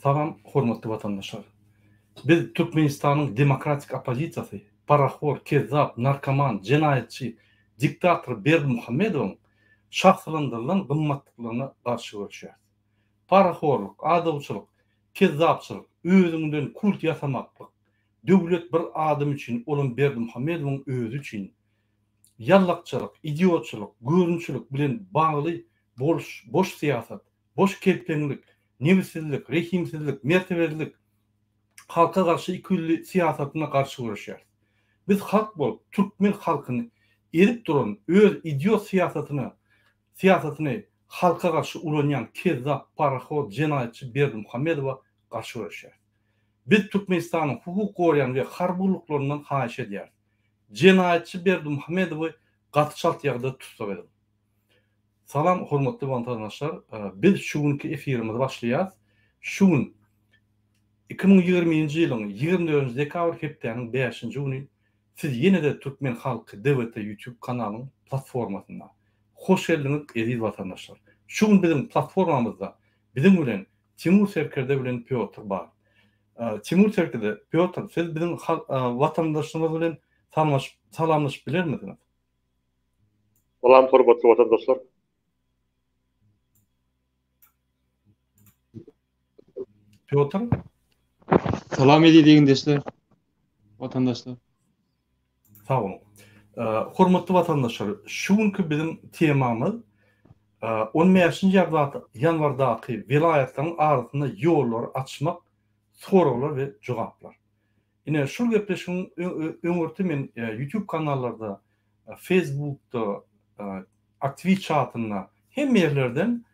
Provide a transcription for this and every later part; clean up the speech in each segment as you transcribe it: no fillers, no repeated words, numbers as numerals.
Salam hormatly watandaşlar. Biz Türkmenistanyň demokratik oppozisiýasy parahor, kezzap, narkoman, jenaýatçy, diktator Berdimuhamedowyň şahsylandyrylan gymmatlyklaryna garşy göreşýäris. Parahorluk, aldawçylyk, kezzapçylyk, özüňden kult ýasamaklyk, döwlet bir adam üçin olam Berdimuhamedowyň özi üçin, ýallakçylyk, idiotçylyk, görünçilik bilen bagly boluş, boş syýasat, boş kelpeňlik, nebissizlik, rehimsizlik, mertebezlik, halka garşy ikiýüzli syýasatyna garşy göreşýäris. Biz halk bolup türkmen halkyny ezip duran öz idiot syýasatyna syýasatyny halka garşy ulanýan kezzap, parahor, jenaýatçy Berdimuhamedowa garşy göreşýäris. Biz Türkmenistanyň hukuk goraýan we harby gulluklaryndan haýyş edýäris. Jenaýatçy Berdimuhamedowy gaty çalt ýagdaýda tussag ediň. Salam hormatly watandaşlar biz şu günki efirimizi başlaýas. Şu gün 2020-nji ýylyň 24-nji dekabr hepdäniň bäşinji güni siz ýene-de Türkmen halky DWT YouTube kanalyň platformasynda. Hoş geldiňiz eziz watandaşlar. Şu gün biziň platformamyzda biziň bilen Timur Serkerde bilen Pýotr bar. Timur Serkerde, Pýotr siz biziň watandaşlarymyz bilen salamlaşyp bilermisiňiz? Salam hormatly watandaşlar. Pýotr. Salam eziz egindeşler, watandaşlar. Sag boluň. Hormatly watandaşlar, şu günki biziň temamyz 15-nji ýanwardaky welaýatlaryň arasynda ýollary açmak soraglar we jogaplar. Ine, şul gepleşigiň öňürti men YouTube kanallarda, Facebookda, aktiwist çatynda hemme ýerlerden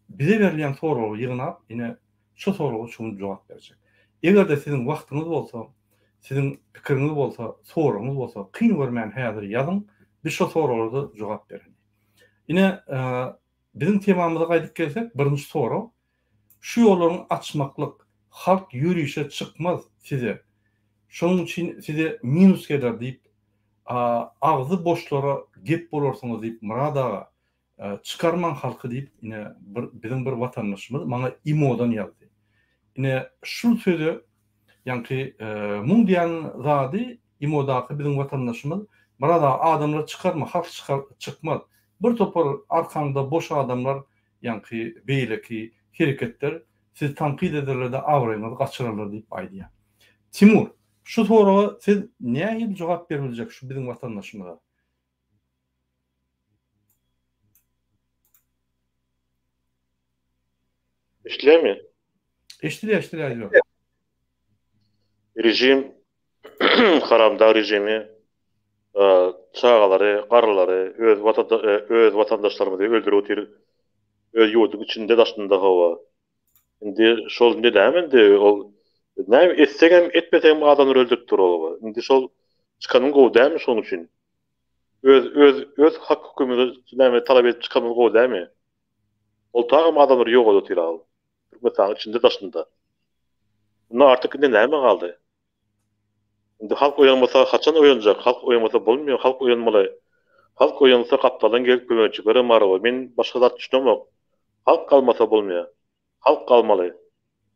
bize berilýän soraglary ýygnap, ine, şu soraga şu gün jogap berjek. Eger-de siziň wagtyňyz bolsa, siziň pikiriňiz bolsa, soragyňyz bolsa, kyn görmän häzir ýazyň, biz şo soraglara jogap bereli. Ine, biziň temamyza gaýdyp gelsek, birinji sorag, Şu ýollaryň açmaklyk halk ýörişe çykmaz size şonuň üçin size minus geler diýip agzy boşlara gep bolarsyňyz diýip Myrat aga çykarmaň halky diýip ine bir biziň bir watandaşymyz maňa imodan ýazdy. Ine şul söze ýaňky muň diýen zady imodaky biziň watandaşymyz Myrat aga adamlary çykarma halk çykar çykmaz bir topar arkaňda boş adamlar ýaňky beýleki hereketler sizi tankyt ederler-de abraýyňyzy gaçyrarlar diýip aýdýar. Timur, şu soraga siz nähili jogap beribiljek şu biziň watandaşymyza? Eşidilýärmi? Eşidilýär, eşidilýär aýdyber. Režim haramdag režimi çagalary, garrylary, öz öz watandaşlarymyzy öldürip otyr. Öz ýurduň içinde daşynda hawa. Indi şol indi näme indi ol näme etsegem etmesegem adamlary öldürip dur ol. Indi şol çykanyň gowy dälmi şonuň üçin? Öz öz öz hak hukugymyzy näme talap edip çykanymyz gowy dälmi? Ol tagam adamlary ýok edip otyr al. Türkmenistanyň içinde daşynda. Mundan artyk indi näme galdy? Indi halk oýanmasa haçan oýanjak? Halk oýanmasa bolmaýar, halk oýanmaly. Halk oýansa gapdaldan gelip kömekçilerem bar we men başga zat düşünemok. Halk galmasa bolmaýar. Halk galmaly.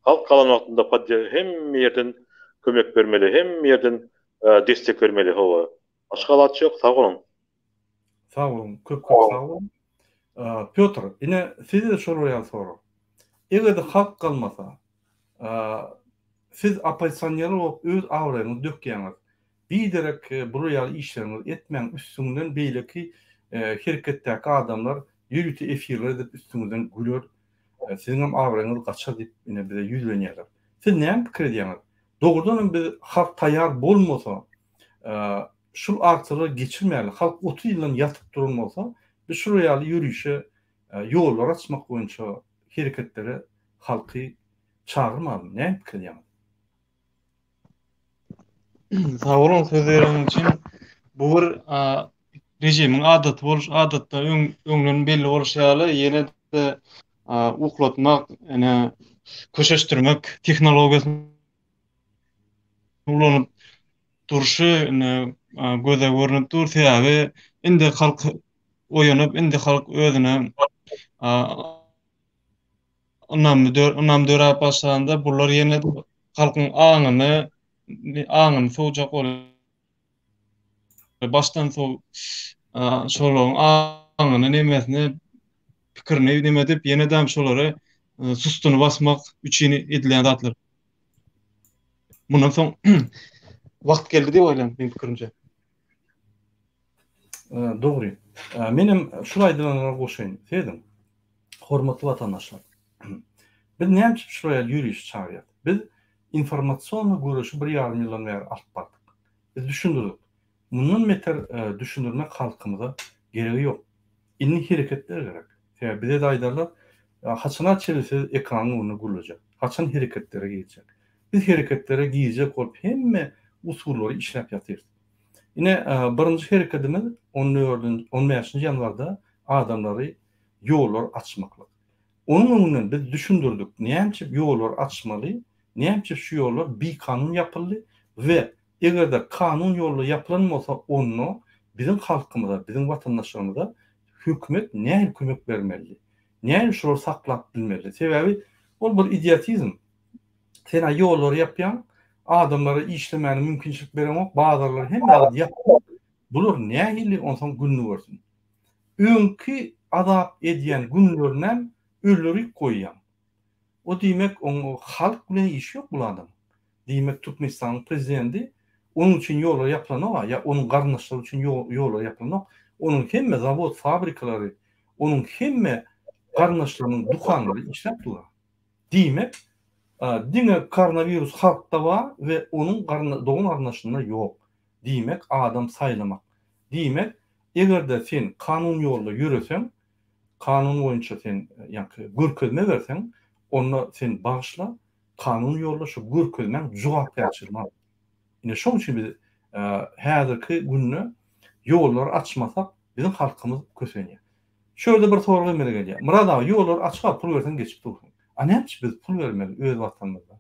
Halk galan wagtynda podde hemme ýerden kömek bermeli, hemme ýerden destek bermeli hawa. Başga alaç ýok, sag boluň. Sag boluň, köp köp sag boluň. Pýotr, ine size-de şolar ýaly sorag. Eger-de halk galmasa, siz oppozisioner bolup öz abraýyňyzy dökýäňiz. Biderek bular ýaly işleriňizi etmäň, üstüňden beýleki hereketdäki adamlar ýörite efirler edip üstüňizden güler, siziňem abraýyňyz gaçar diýip ine bize ýüzlenýärler. Siz näme pikir edýäňiz? Dogrudan hem biz halk taýýar bolmasa, şul aksiýalary geçirmäli. Halk 30 ýyldan ýatyp duran bolsa, biz şular ýaly ýörişe, ýollary açmak boýunça hereketlere halky çagyrmalymy? Näme pikir edýäňiz? Sag boluň söz bereniň üçin. Bu bir režimiň adaty boluş, adatda öň öňden belli bolşy ýaly ýene-de uklatmak, ene köşeşdirmek tehnologiýasyny ulanyp durşy indi göze görnüp dur. Sebäbi indi halk oýanyp, indi halk özüne. ynamy ynam döräp başlanda bular ýene halkyň aňyny aňyny sowjak bolýar. Başdan sow şolaryň aňyny nemesini pikirini neme edip ýene-de şolary sustuny basmak üçin edilýän zatlar. Mundan soň wagt geldi diýip oýlaýan meň pikirimçe. Dogry. Menem şul aýdylanlara goşaýyn. Serediň. Hormatly watandaşlar. Biz näme üçin şular ýaly ýörişi çagyrýarys? Biz informasion göreşi bir ýarym ýyldan bäri alyp bardyk. Biz düşündirdik. Mundan beter düşündirmek halkymyza geregi ýok. Indi hereketler gerek. Sebäbi bize-de aýdarlar, haçana çenli siz ekranyň öňünde gürlejek? Haçan hereketlere girjek? Biz hereketlere girjek bolup hemme usullary işläp ýatyrys. Ine, birinji herekedimiz on dördünji, on bäşinji ýanwarda adamlary ýollar açmaklyk. Onuň öňünden biz düşündirdik, näme üçin ýollary açmaly, näme üçin şu ýollar bikanun ýapyldy we eger-de kanun ýolda ýapylan bolsa, onda biziň halkymyza, biziň watandaşlarymyza hökümet nähili kömek bermelidi, nähili şulary saklap bilmelidi. Sebäbi ol bir idiotizm. Sen-ä ýollary ýapýaň, adamlara işlemäne mümkinçilik bereňok, bazarlary hemme zady ýapyp, bular nähili onsoň gününi görsün. Öňki azap edýän günlerinem öldürip goýýaň. O diýmek oň halk bilen işi ýok bul adamyň. Diýmek Türkmenistanyň prezidenti onuň üçin ýollar ýapylanok-a ýa onuň garyndaşlary üçin ýollar ýapylanok. Onuň hemme zawod fabrikalary, onuň hemme garyndaşlarynyň dukanlary işläp dur. Diýmek diňe koronawirus halkda bar we onuň dogan garyndaşynda ýok. Diýmek adam saýlamak. Diýmek, eger-de sen kanun ýolda ýöreseň, kanun boýunça sen ýaňky görkezme berseň, onda sen bagyşla, kanun ýolda şu görkezmäň jogapkärçiligini al. Ine şoň üçin biz häzirki günde ýollary açmasak, biziň halkymyz kösenýär. Şu ýerde bir sorag emele gelýär. Myrat aga, ýollary açyk-a, pul berseň geçip dursuň. A näme üçin biz pul bermeli öz watanymyzda?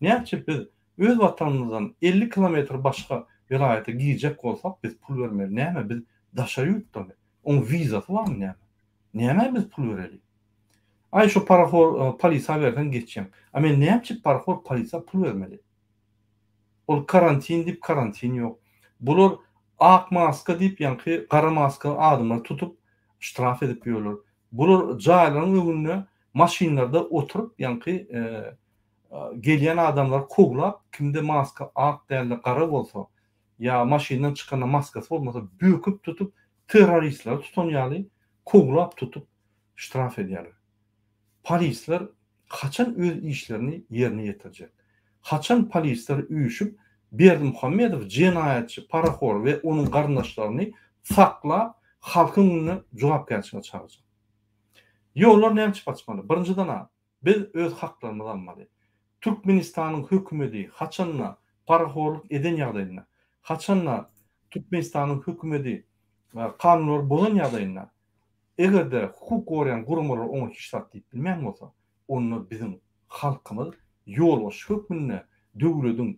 Näçe biz öz watanymyzdan 50 kilometr başga welaýata girjek bolsak biz pul bermeli näme biz daşary ýurtdamy oň wizasy barmy näme nämä biz pul bereli aý şu parahor polisa berseň geçýäň a men näçe parahor polisa pul bermeli ol karantin diýip karantin ýok bular ak maska diýip ýaňky gara maskaly adamlary tutup ştraf edip ýörler bular jaýlaryň öňünde maşynlarda oturyp ýaňky gelýän adamlary kowlap, kimde maska ak dälde gara bolsa, ýa maşyndan çykanda maskasy bolmasa böküp tutup terroristleri tutan ýaly kowlap tutup ştraf edýärler. Polisler haçan öz işlerini ýerine ýetirjek? Haçan polisler üýşüp Berdimuhamedow jenaýatçy, parahor we onuň garyndaşlaryny saklap halkyň öňünde jogapkärçilige çagyrjak? Ýollar näme üçin açmaly? Birinjiden-a Biz öz haklarymyzy almaly. Türkmenistanyň hökümedi haçanda parahorluk eden ýagdaýynda, haçanda Türkmenistanyň hökümedi kanunlary bozan ýagdaýynda, eger-de hukuk goraýan guramalar oňa hiç zat diýip bilmeýän bolsa, onda biziň halkymyz ýolbaşçy hökmünde, döwlediň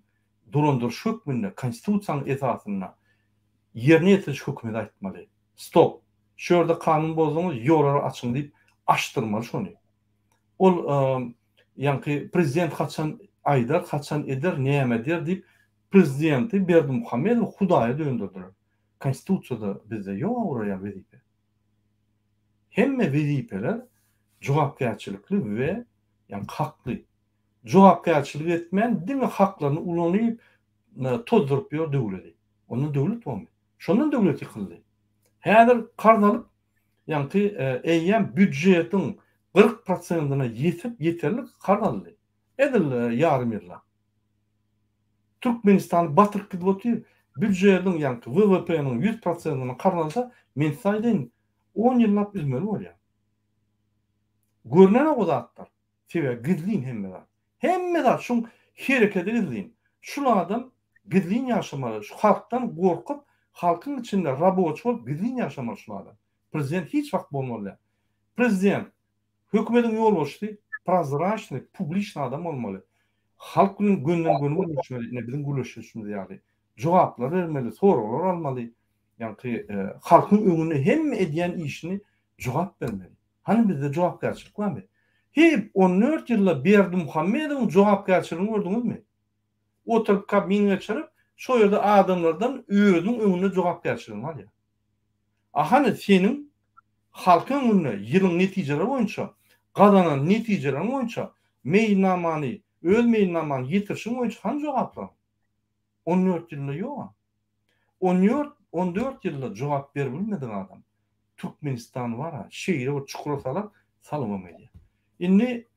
dolandyryş hökmünde konstitusiýanyň esasynda ýerine ýetiriş hökümete aýtmaly. Stop! Şu ýerde kanun bozduňyz, ýolary açyň diýip açdyrmaly şony. Ol ýaňky prezident haçan aýdar, haçan eder, näme eder diýip, prezidenti Berdimuhamedowy hudaýa dönderdiler. Konstitusiýada bizde ýok olar ýaly wezipe. Hemme wezipeler jogapkärçilikli we ýaňky hakly. Jogapkärçilik etmän diňe haklaryny ulanyp tozduryp ýör döwledi. Ondan döwlet bormy? Şondan döwlet ýykyldy. Häzir karz alyp Ýaňky eýýäm býudžetiň 40 prosentine ýetip ýeterlik karz aldy. Edil ýarym ýylda. Türkmenistany batyryp gidip otyr. Býudžetiň ýaňky WWP-niň 100 prosentini karz alsa, men size aýdaýyn, on ýyllap üzmeli bolýar. Görnenok o zatlar. Sebäbi gizlin hemme zat. Hemme zat şuň herekedi gizlin. Şul adam gizlin ýaşamaly. Şu halkdan gorkup, halkyň içinde raboçy bolup gizlin ýaşamaly şul adam. Prezident hiç wagt bolmaly däl. Prezident, hökümediň ýolbaşçysy prozraçnyý, publiçnyý adam bolmaly. Halk bilen gönden-göni gürleşmeli, ine biziň gürleşişimiz ýaly. Jogaplar bermeli, soraglar almaly. Ýaňky halkyň öňünde hemme edýän işini jogap bermeli. Hany bizde jogapkärçilik barmy? Hep 14 ýylda Berdimuhamedowyň jogapkärçiligini gördüňizmi? Oturyp kabmin geçirip, şo ýerde adamlardan özüniň öňünde jogapkärçiligini alýar. A hany seniň halkyň öňünde ýylyň netijeleri boýunça gazanan netijeleriň boýunça meýilnamany, öz meýilnamany ýetirişiň boýunça hany jogaplaryň? 14 ýylda ýog-a. On 14 ýylda jogap beribilmedik adam Türkmenistan bar-a şeýle bir çukura salar, salybam gelýär. Indi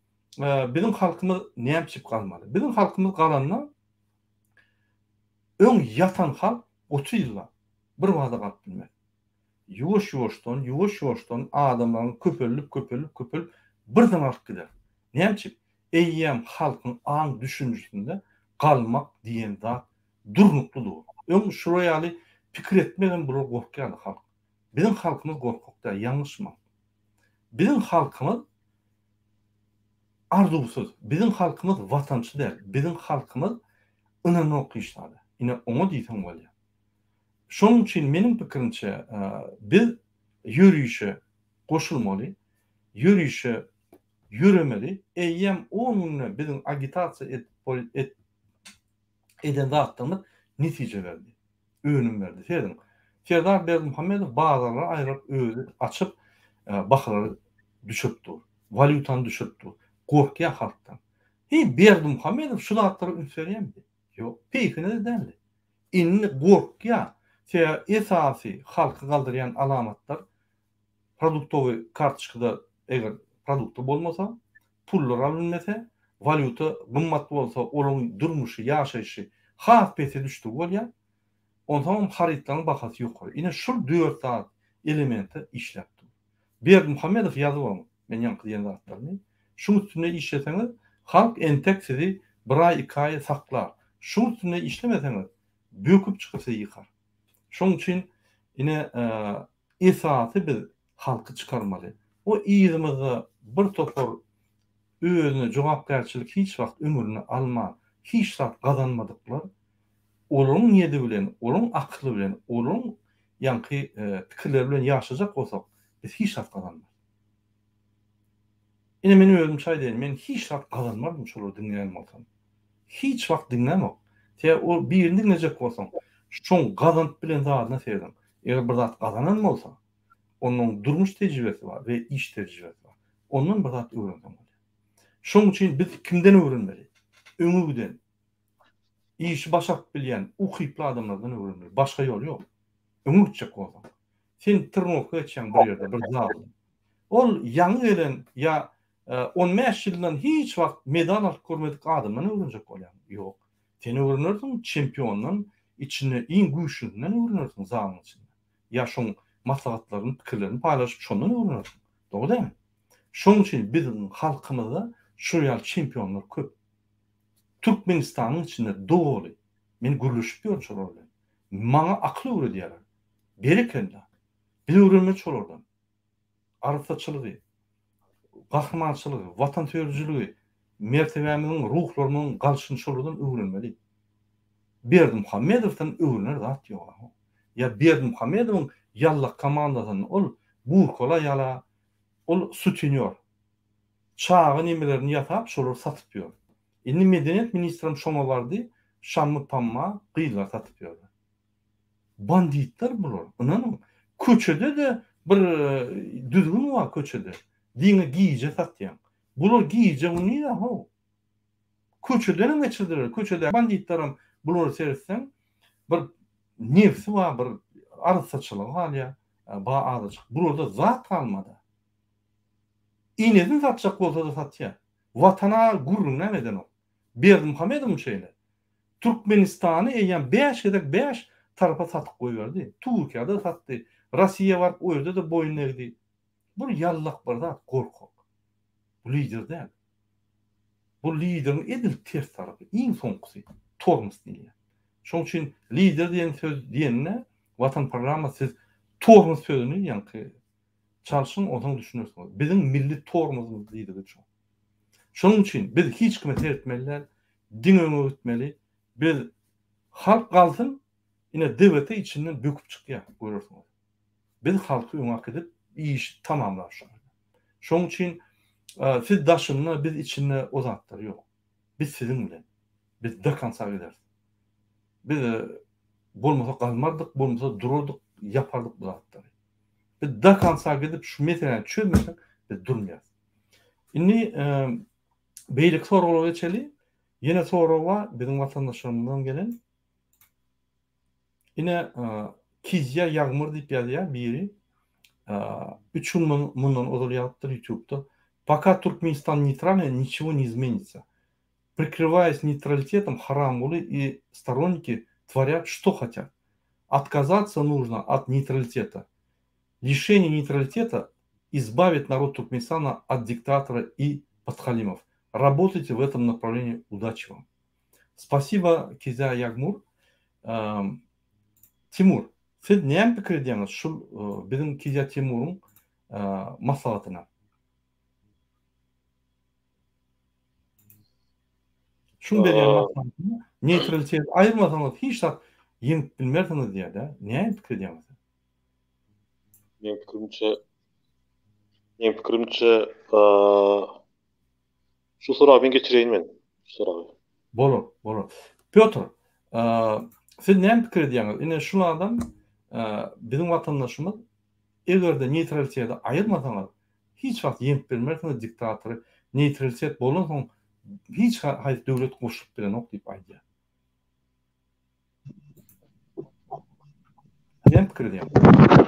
biziň halkymyz näme üçin galmaly? Biziň halkymyz galanda öň ýatan halk 30 ýyllap bir bada galyp bilmez. Ýuwaş-ýuwaşdan, ýuwaş-ýuwaşdan adamlaryň köpelip, köpelip, köpelip birden galyp gider. Näme üçin? Eýýäm halkyň aň düşünjesinde galmak diýen zat durnukly dur. Öň şular ýaly pikir etmegem bular gorkýardy halk. Biziň halkymyz gorkak däl, ýalňyşmaň. Biziň halkymyz arzuwsyz, biziň halkymyz watançy däl, biziň halkymyz ynanok hiç zada. Ine oňa diýseň bolýar. Şonuň üçin meniň pikirimçe biz ýörişe goşulmaly, ýörişe ýöremeli. Eýýäm on günde biziň agitasiýa edip eden zatlarymyz netije berdi. Önüm berdi. Serediň. Serdar Berdimuhamedow bazarlary aýryp özi açyp bahalary düşürip dur. Walýutany düşürip dur. Gorkýar halkdan. Heý Berdimuhamedow şu zatlara üns berýärmidi? Ýok. Peýkine-de däldi. Indi gorkýar. Sebäbi esasy halky galdyrýan alamatlar produktowy kartoçkada eger produkty bolmasa, pullar alynmese, walýuta gymmat bolsa olaryň durmuşy, ýaşaýşy has pese düşdügi bolýar. Onsoňam harytlaryň bahasy ýokary. Ine şul dört zat elementi işläp dur. Berdimuhamedow ýazyp alyň men ýaňky diýen zatlarymy. Şuň üstünde işleseňiz halk entek sizi bir aý iki aý saklar. Şuň üstünde işlemeseňiz böküp çykyp sizi ýykar. Şoň üçin ine esasy biz halky çykarmaly. O yzymyzda bir topar özüne jogapkärçilik hiç wagt ömründe alman, hiç zat gazanmadyklar, olaryň niýedi bilen, olaryň akyly bilen, olaryň ýaňky pikirleri bilen ýaşajak bolsak, biz hiç zat gazanmarys. Ine men özümçe aýdaýyn, men hiç zat gazanmardym şolary diňleýän bolsam. Hiç wagt diňlämok. Sebäbi ol birini diňlejek bolsaň, şoň gazanyp bilen zadyna serediň. Eger bir zat gazanan bolsa, onuň durmuş tejribesi bar we iş tejribesi bar. Ondan bir zat öwrenseň bolýar. Şoň üçin biz kimden öwrenmeli? Öňe giden, işi başaryp bilýän, ukyply adamlardan öwrenmeli. Başga ýol ýok. Öňe gitjek bolsaň. Sen trnowka geçýäň bir ýerde, bir zalda. Ol ýaňy gelen ýa 15 ýyldan hiç wagt medal alyp görmedik adamdan öwrenjek bolýaň. Ýok. Sen öwrenersiň çempiondan, içinde iň güýçlüsinden öwrenersiň zalyň içinde. Ýa şoň maslahatlaryny, pikirlerini paýlaşyp şondan öwrenersiň. Dogry dälmi? Şoň üçin biziň halkymyzda şol ýaly çempionlar köp. Türkmenistanyň içinde doly. Men gürleşip ýörün şolar bilen. Maňa akyl öwredýärler. Berekella. Biz öwrenmeli şolardan. Arassaçylygy, gahrymançylygy, watansöýüjiligi, mertebämiziň, ruhlarymyzyň galşyny şolardan öwrenmeli. Berdimuhamedowdan öwrener zat ýok. Ýa Berdimuhamedowyň ýallak komandasynda ol burkala ýala, ol sutenýor. Çaga nemelerini ýasap şolary satyp ýör. Indi medeniýet ministrem şoňa bardy, şammy-pamma gyzlary satyp ýörler. Banditler bular, ynanyň. Köçede-de bir düzgün bar köçede. Diňe gije satýaň. Bular gije gündiz how. Köçedenem geçirdiler. Köçedäki banditlerem bulara seretseň bir nebsi bar, bir arassaçylygy galýar, bar azajyk. Bularda zat galmady. Enesini satjak bolsa-da satýar. Watana gürrüňem edenok. Berdimuhamedowam şeýle. Türkmenistany eýýäm bäş gezek bäş tarapa satyp goýberdi. Türkiýä-de satdy. Rossiýa baryp o ýerde-de boýun egdi. Bu ýallak bir zat, gorkak. Bu lider däl. Bu lideriň edil ters tarapy, iň soňkusy, tormos diýilýär. Şonuň üçin lider diýen söz diýende Watan programmasy siz tormos sözüni ýaňky çalşyň, onsoň düşünersiňiz. Biziň milli tormozymyz diýdigi şo. Şonuň üçin biz hiç kime seretmeli däl, diňe öňe gitmeli. Biz halk galsyn, ine DWT içinden böküp çykýar, görersiňiz. Biz halky öňe äkidip, işi tamamlar şo. Şonuň üçin. Siz daşynda, biz içinde o zatlar ýok. Biz siziň bilen. Biz do konca gideris. Biz bolmasa galmardyk, bolmasa durardyk, ýapardyk bu zatlary. Biz do konca gidip şu meseläni çözmesek biz durmaýarys. Indi beýleki soraglara geçeli. Ýene sorag bar biziň watandaşlarymyzdan gelen. Ine Kizýa Ýagmyr diýip ýazýar biri. Üç gün mundan ozal ýazypdyr ýutubda. Poka Türkmenistan neytralnyý niçego ne izmenится. Prikrywaýas neytralitetom haramguly i storonniki tworýat što hotýat. Otkazatsa нужno od neytraliteta. Lişeniýe neytraliteta izbawit narod Türkmenistana od diktatora i podhalimov. Rabotaýte w etom naprawleniýi udaçi wam. Spasiba Kizä Ýagmur. Timur, siz näme pikir edýäňiz şul biziň Kizä Timuryň maslahatyna? Şuň berýän maslahatyna neýtraliteti aýyrmasaňyz hiç zat ýeňip bilmersiňiz diýýär-dä. Näme pikir edýäňiz siz? Meň pikirimçe Meň pikirimçe Şu soragy men geçireýin men. Şu soragy. Bolar, bolar. Pýotr, siz näme pikir edýäňiz? Ine şul adam biziň watandaşymyz eger-de neýtraliteti aýyrmasaňyz hiç wagt ýeňip bilmersiňiz diktatory. Neýtralitet bolansoň hiç haýsy döwlet goşulyp bilenok diýip aýdýar. Näme pikir edýäň?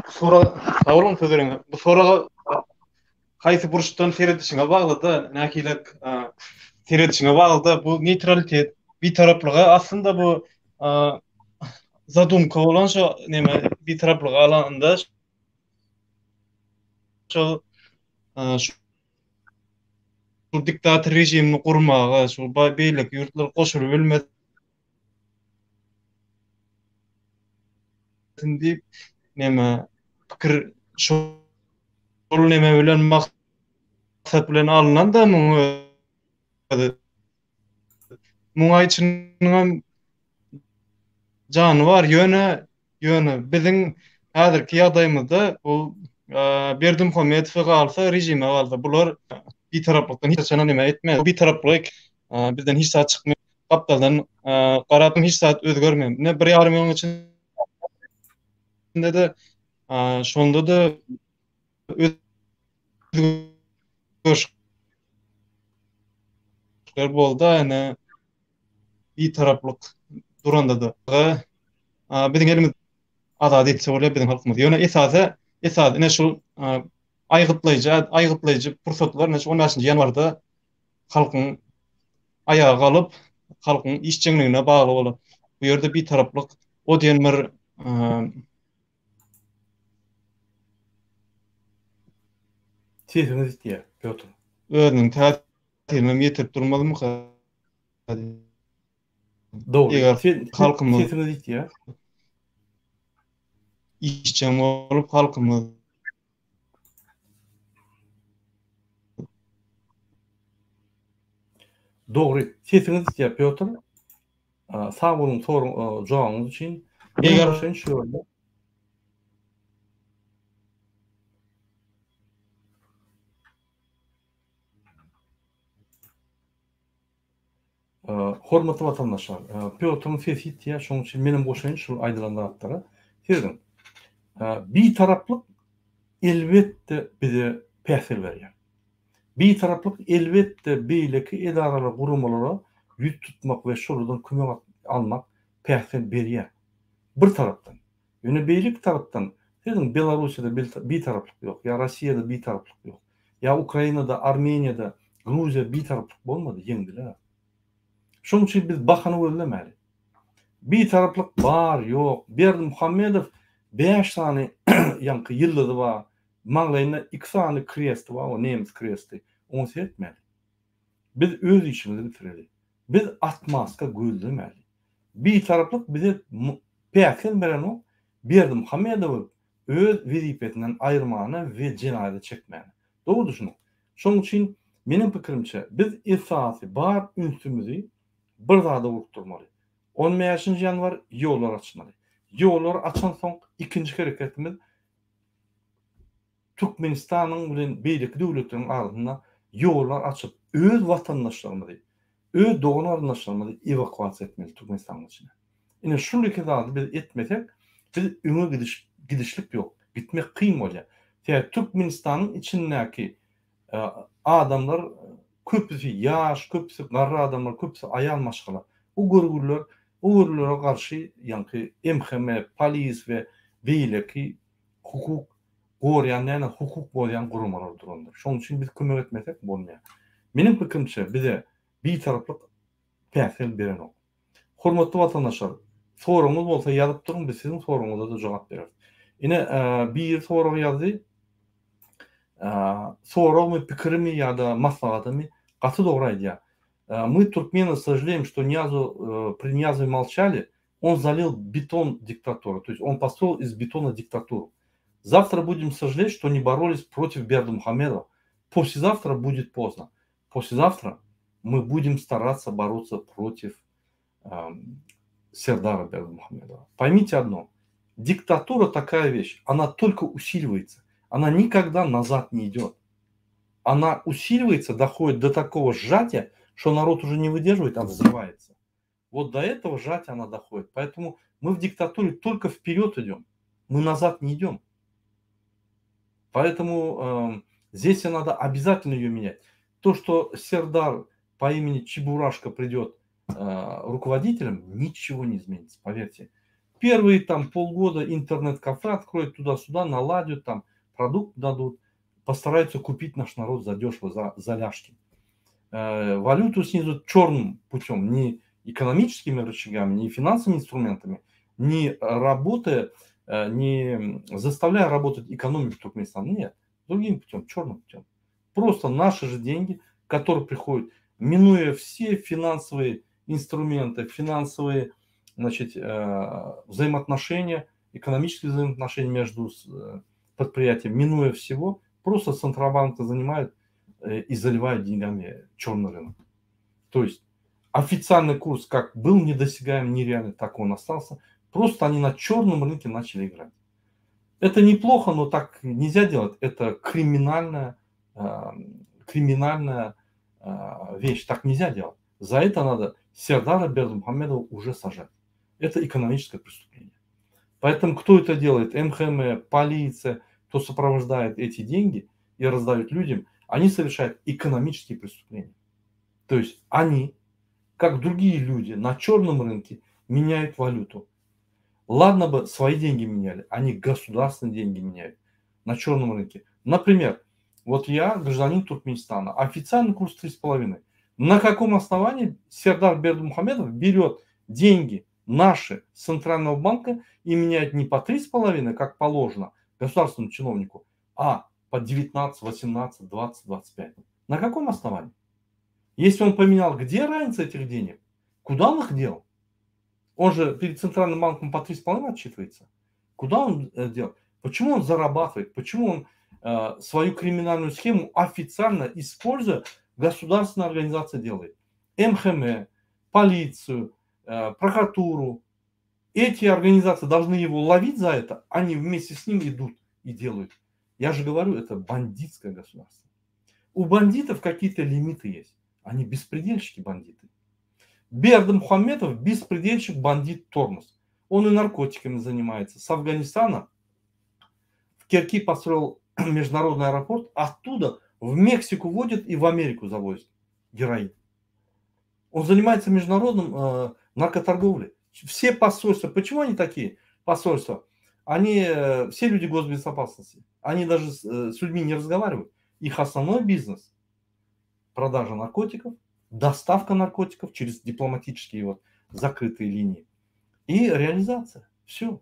Bu sorag, sag boluň söz bereniňize. Bu soraga haýsy burçdan seredişiňe bagly-da, nähili seredişiňe bagly-da, bu neýtralitet, bitaraplyga aslynda bu zadumka bolan şo neme bitaraplygy alanda şol şu diktator režimini gurmaga, şu beýleki ýurtlar goşulyp bilmez diýip neme pikir şol neme bilen maksat bilen alnan da muň özi. Muň aýçynyňam jany bar ýöne ýöne biziň häzirki ýagdaýymyzda bu Berdimuhamedowa galsa režime galsa bular bitaraplykdan hiç haçanam neme etmez. Bitaraplyk bizden hiç zat çykmaýar. Gapdaldan garap hiç zat özgermeýär. Ine bir ýarym ýylyň içinde-de şonda-da özgerişler boldy. Ine bitaraplyk duranda-da biziň elimiz azat etse bolýar biziň halkymyz. Ýöne esasy esasy ine şu aýgytlaýjy aýgytlaýjy pursatlar ine şu 15-nji ýanwarda halkyň aýaga galyp, halkyň işjeňligine bagly bolar. Bu ýerde bitaraplyk o diýen bir Sesiňiz ýitýär, Pýotr. Özüniň täsirini hem ýetirip durmazmyka? Dogry. Eger halkymyz Sesiňiz ýitýär. Işjeň bolup halkymyz Dogry. Sesiňiz ýitýär Pýotr. Sag boluň soruň jogabyňyz üçin. Eger şu ýerde Hormatly watandaşlar, Pýotryň sesi ýitýär, şonuň üçin menem goşaýyn şul aýdylan zatlara. Serediň. Bitaraplyk elbetde bize päsgel berýär. Bitaraplyk elbetde beýleki edaralara, guramalara ýüz tutmak we şolardan kömek almak päsgel berýär. Bir tarapdan. Ýöne beýleki tarapdan, serediň Belarussiýada bitaraplyk ýok, ýa Rossiýada bitaraplyk ýok. Ýa Ukrainada, Armeniýada, Gruziýada bitaraplyk bolmady, ýeňdiler. Şonuň üçin biz bahana gözlemäli. Bitaraplyk bar, ýok. Berdimuhamedow bäş sany ýaňky ýyldyzy bar, maňlaýynda iki sany kresti bar, o nemes kresti. Oňa seretmäli. Biz öz işimizi bitireli. Biz atmaska gözlemäli. Bitaraplyk bize päsgel berenok, Berdimuhamedowy öz wezipesinden aýyrmana we jenaýata çekmäne. Dogry düşüniň. Şonuň üçin meniň pikirimçe biz esasy bar ünsümizi bir zada ugrukdyrmaly. On bäşinji ýanwar ýollary açmaly. Ýollary açansoň ikinji hereketimiz Türkmenistanyň bilen beýleki döwletleriň arasynda. ýollar açyp, öz watandaşlarymyzy, öz dogan-garyndaşlarymyzy ewakuasiýa etmeli Türkmenistanyň içine. Ine şul iki zady biz etmesek, biz öňe gidiş gidişlik ýok. Gitmek kyn bolýar. Sebäbi Türkmenistanyň içindäki adamlar köpüsi ýaş, köpüsi garry adamlar, köpüsi aýal maşgala. Bu görgüliler, bu görgülilere garşy ýaňky MHM, polis we beýleki hukuk gorýan däl, hukuk bozýan guramalar durandyr. Şonuň üçin biz kömek etmesek bolmaýar. Meniň pikirimçe bize bitaraplyk päsgel berenok. Hormatly watandaşlar, soragyňyz bolsa ýazyp duruň, biz siziň soragyňyza-da jogap bereris. Ine, biri sorag ýazdy. Soragmy, pikirimi ýa-da maslahatymy gaty dogry aýdýar. Мы, туркмены, сожалеем, что Ниязу, при Ниязове молчали, он залил бетон диктатуры, то есть он построил из бетона диктатуру. Завтра будем сожалеть, что не боролись против Бердымухамедова. Послезавтра будет поздно. Послезавтра мы будем стараться бороться против э, Сердара Бердымухамедова. Поймите одно, диктатура такая вещь, она только усиливается, она никогда назад не идет. Она усиливается, доходит до такого сжатия, что народ уже не выдерживает, а взрывается. Вот до этого сжатия она доходит. Поэтому мы в диктатуре только вперед идем, мы назад не идем. Поэтому э, здесь надо обязательно ее менять. То, что Сердар по имени Чебурашка придет э, руководителем, ничего не изменится, поверьте. Первые там полгода интернет-кафе откроют туда-сюда, наладят там, продукт дадут, постараются купить наш народ задешево, за, за ляжки. Э, валюту снизут черным путем, не экономическими рычагами, не финансовыми инструментами, не работая, э, не заставляя работать экономику Туркменистана. Нет, другим путем, черным путем. Просто наши же деньги, которые приходят, минуя все финансовые инструменты, финансовые значит, э, взаимоотношения, экономические взаимоотношения между э, предприятием, минуя всего, просто Центробанк занимает и заливает деньгами черный рынок. То есть официальный курс как был недосягаем, нереальный, так он остался. Просто они на черном рынке начали играть. Это неплохо, но так нельзя делать. Это криминальная, э, криминальная э, вещь. Так нельзя делать. За это надо Сердара Бердымухамедова уже сажать. Это экономическое преступление. Поэтому кто это делает? МХМ, полиция, кто сопровождает эти деньги и раздает людям, они совершают экономические преступления. То есть они, как другие люди на черном рынке, меняют валюту. Ладно бы свои деньги меняли, они государственные деньги меняют на черном рынке. Например, вот я гражданин Туркменистана, официальный курс 3,5. На каком основании Сердар Бердымухамедов берет деньги наши с Центрального банка и меняет не по 3,5, как положено государственному чиновнику, а по 19, 18, 20, 25. На каком основании? Если он поменял, где разница этих денег? Куда он их дел? Он же перед Центральным банком по 3,5 отчитывается. Куда он э, дел? Почему он зарабатывает? Почему он э, свою криминальную схему официально используя, государственная организация делает? МХМ, полицию, э, прокуратуру. Эти организации должны его ловить за это, они вместе с ним идут и делают. Я же говорю, это бандитское государство. У бандитов какие-то лимиты есть. Они беспредельщики бандиты. Бердымухамедов беспредельщик, бандит, тормоз. Он и наркотиками занимается. С Афганистана в Керки построил международный аэропорт, оттуда в Мексику водит и в Америку завозит героин. Он занимается международным э, наркоторговлей. Все посольства, почему они такие посольства? Они, э, все люди госбезопасности, они даже с, э, с людьми не разговаривают. Их основной бизнес – продажа наркотиков, доставка наркотиков через дипломатические вот закрытые линии и реализация. Все.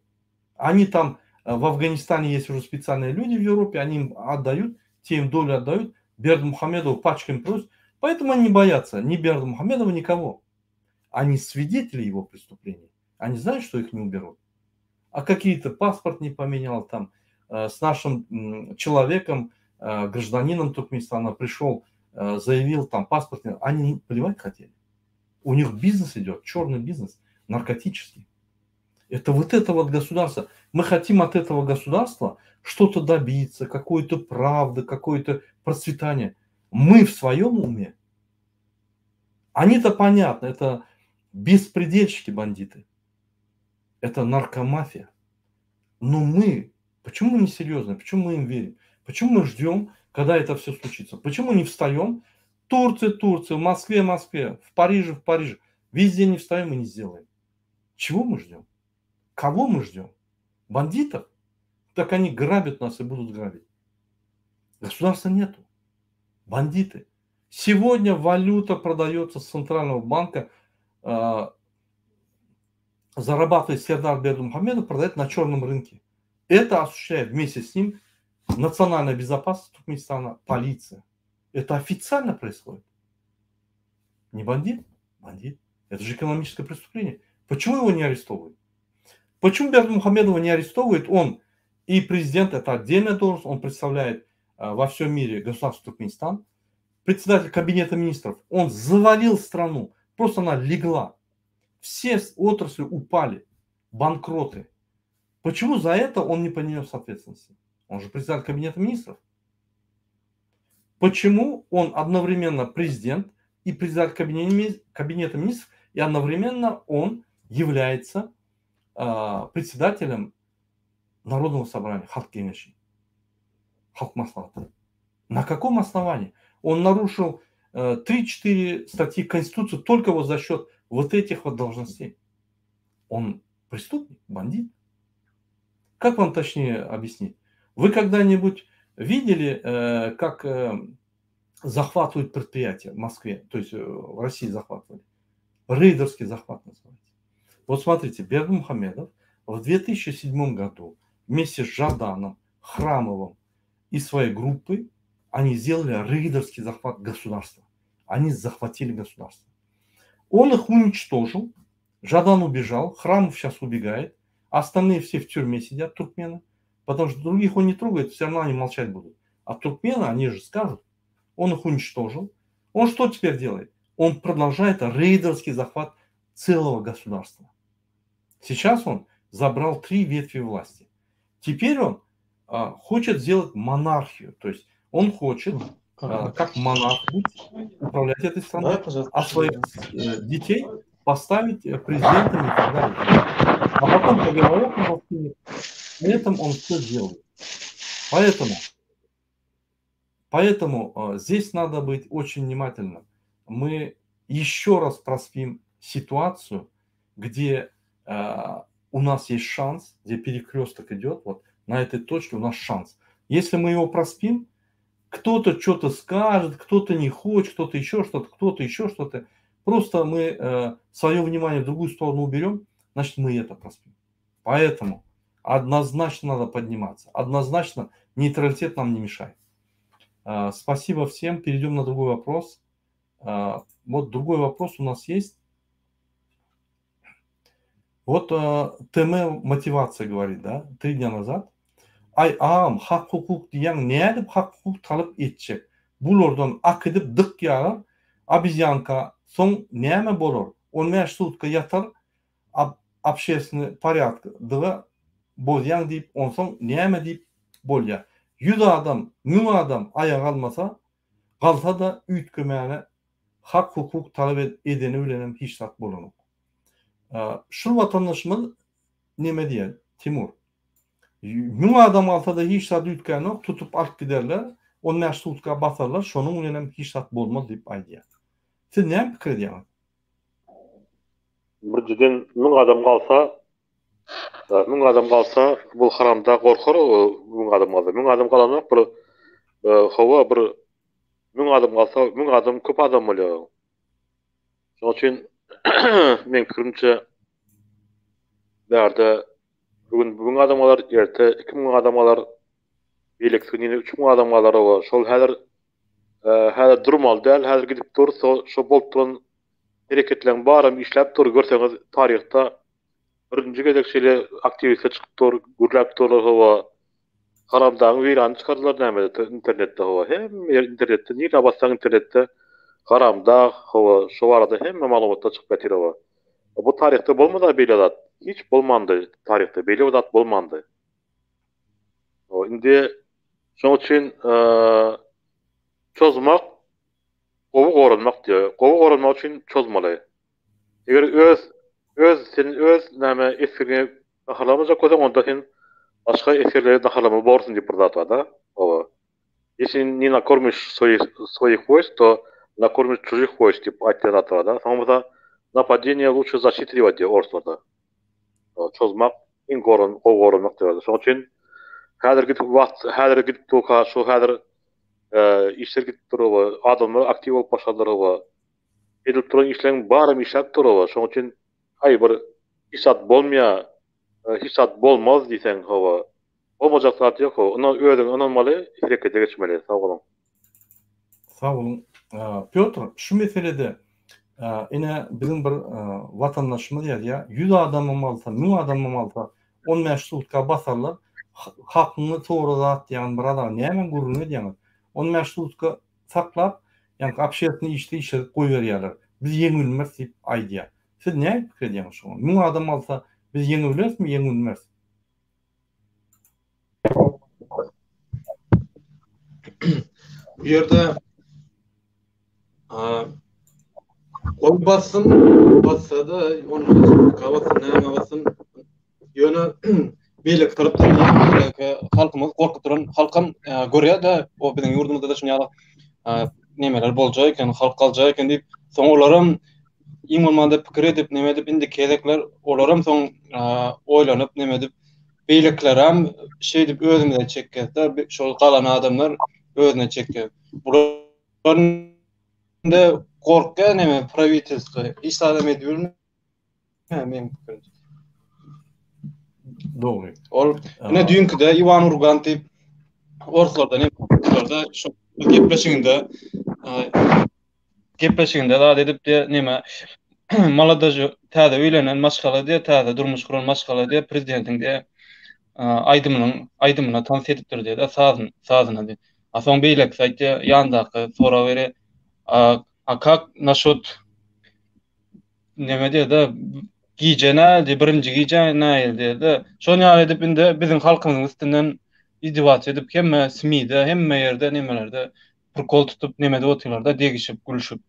Они там, э, в Афганистане есть уже специальные люди в Европе, они им отдают, те им долю отдают, Бердымухамедову пачками просят. Поэтому они не боятся ни Бердымухамедова, никого. Они свидетели его преступлений. Они знают, что их не уберут. А какие-то паспорт не поменял там, э, с нашим человеком, э, гражданином Туркменистана пришел, э, заявил там паспорт, они плевать хотели. У них бизнес идет, черный бизнес, наркотический. Это вот это вот государство. Мы хотим от этого государства что-то добиться, какой-то правды, какое-то процветание. Мы в своем уме? Они-то понятно, это беспредельщики, бандиты. Это наркомафия. Но мы, почему мы не серьезны, почему мы им верим? Почему мы ждем, когда это все случится? Почему не встаем? Турция, Турция, в Москве, Москве, в Париже, в Париже. Везде не встаем и не сделаем. Чего мы ждем? Кого мы ждем? Бандитов? Так они грабят нас и будут грабить. Государства нету. Бандиты. Сегодня валюта продается с центрального банка, э, зарабатывает Сердар Бердымухамедов, продает на черном рынке. Это осуществляет вместе с ним национальная безопасность Туркменистана, полиция. Это официально происходит. Не бандит? Бандит. Это же экономическое преступление. Почему его не арестовывают? Почему Бердымухамедова не арестовывают? Он и президент, это отдельная должность, он представляет э, во всем мире государство Туркменистан. Председатель кабинета министров, он завалил страну, просто она легла. Все отрасли упали, банкроты. Почему за это он не понес ответственности? Он же председатель кабинета министров. Почему он одновременно президент и председатель кабинета министров, и одновременно он является э, председателем Народного собрания, Halk Geňeşi, Halk Maslahaty. На каком основании? Он нарушил э, 3-4 статьи Конституции только вот за счет вот этих вот должностей. Он преступник, бандит. Как вам точнее объяснить? Вы когда-нибудь видели, э, как э, захватывают предприятия в Москве, то есть э, в России захватывали? Рейдерский захват называется. Вот смотрите, Бердымухамедов в 2007 году вместе с Жаданом, Храмовым и своей группой они сделали рейдерский захват государства. Они захватили государство. Он их уничтожил, Жадан убежал, Храмов сейчас убегает, остальные все в тюрьме сидят, туркмены, потому что других он не трогает, все равно они молчать будут. А туркмены, они же скажут, он их уничтожил. Он что теперь делает? Он продолжает рейдерский захват целого государства. Сейчас он забрал три ветви власти. Теперь он а, хочет сделать монархию, то есть он хочет, а, как монарх быть, управлять этой страной, а своих э, детей поставить э, президентами и так далее. А потом по головам на этом он все делает. Поэтому, поэтому э, здесь надо быть очень внимательным. Мы еще раз проспим ситуацию, где э, у нас есть шанс, где перекресток идет, вот на этой точке у нас шанс. Если мы его проспим, кто-то что-то скажет, кто-то не хочет, кто-то еще что-то, кто-то еще что-то. Просто мы э, свое внимание в другую сторону уберем, значит, мы это проспим. Поэтому однозначно надо подниматься, однозначно нейтралитет нам не мешает. Э, спасибо всем. Перейдем на другой вопрос. Э, вот другой вопрос у нас есть. Вот э, ТМ мотивация говорит, да, три дня назад. Aý agam hak hukuk diýýäň nädip hak hukuk talap etjek bulardan akydyp dyk ýarar obezýanka soň näme bolar on bäş sutka ýatar obşestwnyý porýadkygy bozýaň diýip onsoň näme diýip bolýa ýüz adam müň adam aýaga galmasa galsada üýtgemäne hak hukuk talap edeni bilenem hiç zat bolanok. Şul watandaşymyz neme diýýär Timur. Müň adam galsada hiç zat üýtgänok, tutup alyp giderler, on bäş sutka basarlar, şonuň bilenem hiç zat bolmaz diýip aýdýar. Siz näme pikir edýäňiz? Birinjiden müň adam galsa, müň adam galsa bu haramdag gorkar müň adam galsa. Müň adam galanok bir hawa bir müň adam galsa müň adam köp adam bolýar. Şonuň üçin meň pikirimçe bärde bu gün 1000 adam galar, erte 2000 adam galar, beýlekisi gün ýene 3000 adam galar oba. Şol häzir häzir durmaly däl, häzir gidip dur, şo bolup duran hereketleriň baram işläp dur, görseňiz taryhda birinji gezek şeýle aktiwistler çykyp dur, gürläp durlar hawa. Haramdagyň weýranyny çykardylar nämede internetde hawa. Hemme ýer internetde, nirä bassaň internetde Haramdag hawa şo barada hemme maglumatlar çykyp ýatyr hawa. Bu taryhda bolmada beýle zat. Hiç bolmandy taryhda beýle bir zat bolmandy. Hawa indi şoň üçin çozmak. Gowy goranmak diýýär. Gowy goranmak üçin çozmaly. Eger öz öz sen öz näme esgeriňi naharlamajak bolsaň onda sen başga esgerleri naharlamaly borsuň diýip bir zat barda. Hawa. Ýesli ne nakormiş swoich swoich wojsk to nakormiş çujih wojsk diýip aýtýan zat barda. Soň bolsa napadeniýe luçe zaşita diýip aýdýar orslarda. Çozmak iň goran gowy goranmak diýip. Şonuň üçin häzir gidip wagt häzir gidip durka şu häzir işler gidip dur we adamlar aktiw bolup başladylar we edilip duran işleriň baram işläp dur we şonuň üçin haý bir hiç zat bolmaýar hiç zat bolmaz diýseň hawa bolmajak zat ýok hawa ynam özüňe ynanmaly herekete geçmeli sag boluň. Sag boluň. Pýotr, şu meselede ine biziň bir watandaşymyz ýazýar, 100 adamam alsa, 1000 adamam alsa, 15 sutka basarlar, hakyňy sora zat diýýän bir adam, näme gürrüň edýäňiz? 15 sutka saklap, ýaňky obşestwnyý işde işledip goýberýärler. Biz ýeňilmeris diýip aýdýar. Siz näme pikir edýäňiz şoňa? 1000 adam alsa, biz ýeňibilerismi, ýeňilmeris? Bu ýerde gol bassyn, bassa-da, ony bassyn, näme bassyn. Ýöne beýleki tarapdan halkymyz gorkup duran halkam görýär-de, o biziň ýurdumyzda-da şuny ýaly nemeler boljak eken, halk galjak eken diýip, soň olaram iň bolmanda pikir edip, neme edip, indiki gezekler olaram soň oýlanyp, neme edip, beýlekilerem şeýdip özümize çekýär-de, şol galan adamlar özüne çekýär. Bular indi gorkýar neme prawitelstwo, hiç zadam edip bilmeýär meniň pikirimçe. Dogry. Ol ine düýnküde Iwan Urgant diýip orslardan hem şu gepleşiginde gepleşiginde zat edip diýe neme maladaž täze öýlenen maşgala diýe täze durmuş guran maşgala diýe prezidentiň diýe aýdymynyň aýdymyna tans edipdir diýe sazyn sazyna diýe. A soň beýlekisi aýtýar ýandaky sorag berýär a a kak naşot neme diýe-de gije nädi birinji gije nähili diýe-de şon ýaly edip indi biziň halkymyzyň üstünden izdewаться edip hemme SMI-de hemme ýerde nemelerde prikol tutup neme edip otyrlarda degişip gülşüp.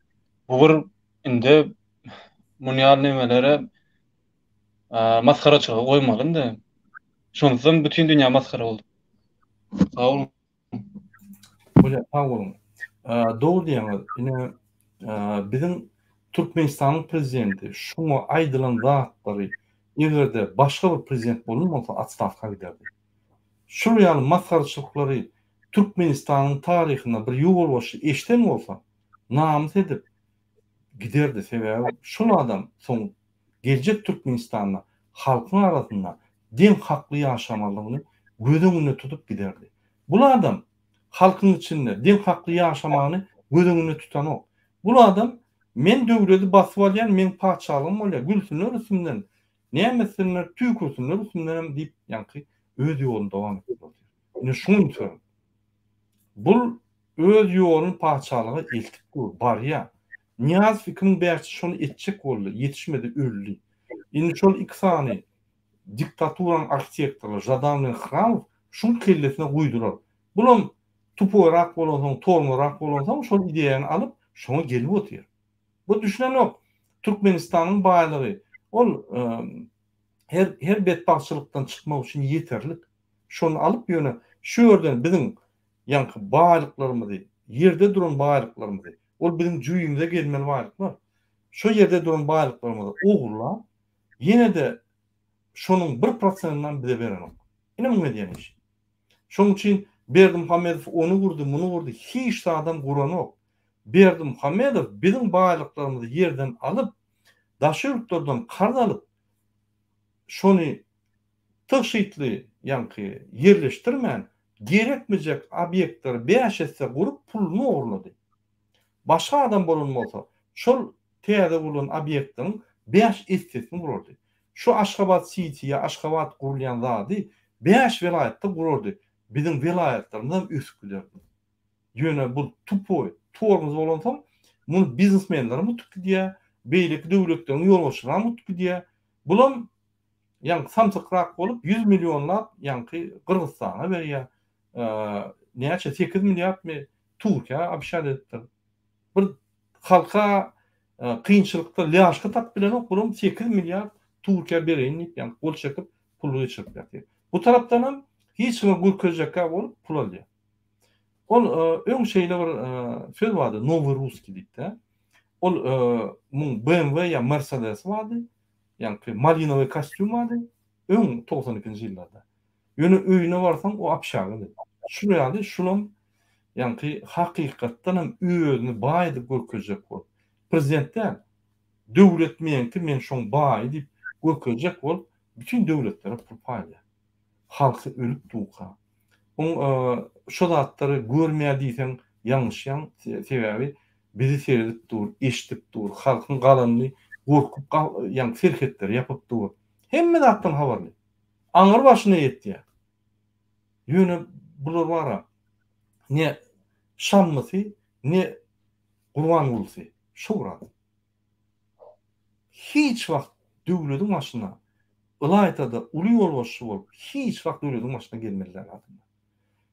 Bu bir indi muny ýaly nemelere masgaraçylyga goýmaly indi. Şonsuzam bütin dünýä masgara boldy. Sag boluň. Bolýar, sag boluň. Dogry diýýäňiz. Ine, biziň Türkmenistanyň prezidenti şuňa aýdylan zatlary eger-de başga bir prezident bolan bolsa otstawka giderdi. Şul ýaly masgaraçylyklary Türkmenistanyň taryhynda bir ýolbaşçy eşden bolsa, namys edip giderdi. Sebäbi şol adam soň geljek Türkmenistanda halkyň arasynda deň hakly ýaşamalygyny göz öňünde tutup giderdi. Bul adam halkyň içinde deň hakly ýaşamagyny göz öňünde tutanok. Bul adam men döwledi basyp alýan meň patyşalygym bolýar gülsünler üstümden näme etsinler tüýkürsinler üstümdenem diýip ýaňky öz ýoluny dowam etdirip otyr. Ine şuňa üns beriň. Bul öz ýoluny patyşalyga eltip dur, barýar. Nyýazow 2005-de şony etjek boldy, ýetişmedi, öldi. Indi şol iki sany diktaturanyň arhitektorlary Žadan bilen Hramow şuň kellesine guýdular. Bulam tupoýrak bolansoň, tormorak bolansoň şol ideýany alyp, şoňa gelip otyr. Bu düşünenok. Türkmenistanyň baýlygy ol her her betbagtçylykdan çykmak üçin ýeterlik. Şony alyp ýöne şu ýerden biziň ýaňky baýlyklarymyzy, ýerde duran baýlyklarymyzy, ol biziň jübimize gelmeli baýlyklar. Şo ýerde duran baýlyklarymyzy ogurlap, ýene-de şonuň bir prosentinem bize berenok. Ine muň edýän işi. Şonuň üçin Berdimuhamedow ony gurdy, muny gurdy, hiç zadam guranok. Berdimuhamedow biziň baýlyklarymyzy ýerden alyp, daşary ýurtlardan karz alyp, şony tygşytly, ýaňky ýerleşdirmän, gerekmejek obýektleri bäş esse gurup puluny ogurlady. Başga adam bolan bolsa, şol täze gurlan obýektleriň bäş essesini gurardy. Şu Aşgabat siti ýa Aşgabat gurulýan zady bäş welaýatda gurardy. Biziň welaýatlarymyzam ösüp giderdi. Ýöne bu tupoý, tormoz bolansoň, muny biznesmenlerem utup gidýär, beýleki döwletleriň ýolbaşçylaram utup gidýär. Bulam ýaňky samsykrak bolup 100 millionlap ýaňky Gyrgyzystana berýär. Näçe 8 milliardmy Türkiýä obişat edipdir. Bir. Halka kynçylykda lýaşka tapyp bilenok, bulam 8 milliard Türkiýä bereýin diýip, ýagny gol çekip pul geçirip ýatyr. Bu tarapdanam hiç kime görkezjekkä bolup pul alýar. Ol öň şeýle bir söz bardy, nowy russkiý diýip-de. Ol muň BMW ýa Mercedes bardy, ýaňky malinowy kostýum bardy, öň 92-nji ýyllarda. Ýöne öýüne barsaň o obşagady. Şul ýaly şulam ýaňky hakykatdan hem özüni baý edip görkezjek bolup, prezident däl, döwlet meňki men şoň baýy diýip görkezjek bolup bütin döwletlere pul paýlaýar. Halky ölüp durka. Oň şo zatlary görmeýär diýseň ýalňyşýaň sebäbi bizi seredip dur, eşidip dur, halkyň galanyny gorkup ýaňky serhetleri ýapyp dur. Hemme zatdan habarly. Aňyr başyna ýetýär. Ýöne bular bara ne Şammysy, ne Gurbangulusy şo bir adam. Hiç wagt döwlediň başyna, ylaýta-da uly ýolbaşçy bolup hiç wagt döwlediň başyna gelmeli däl adamlar.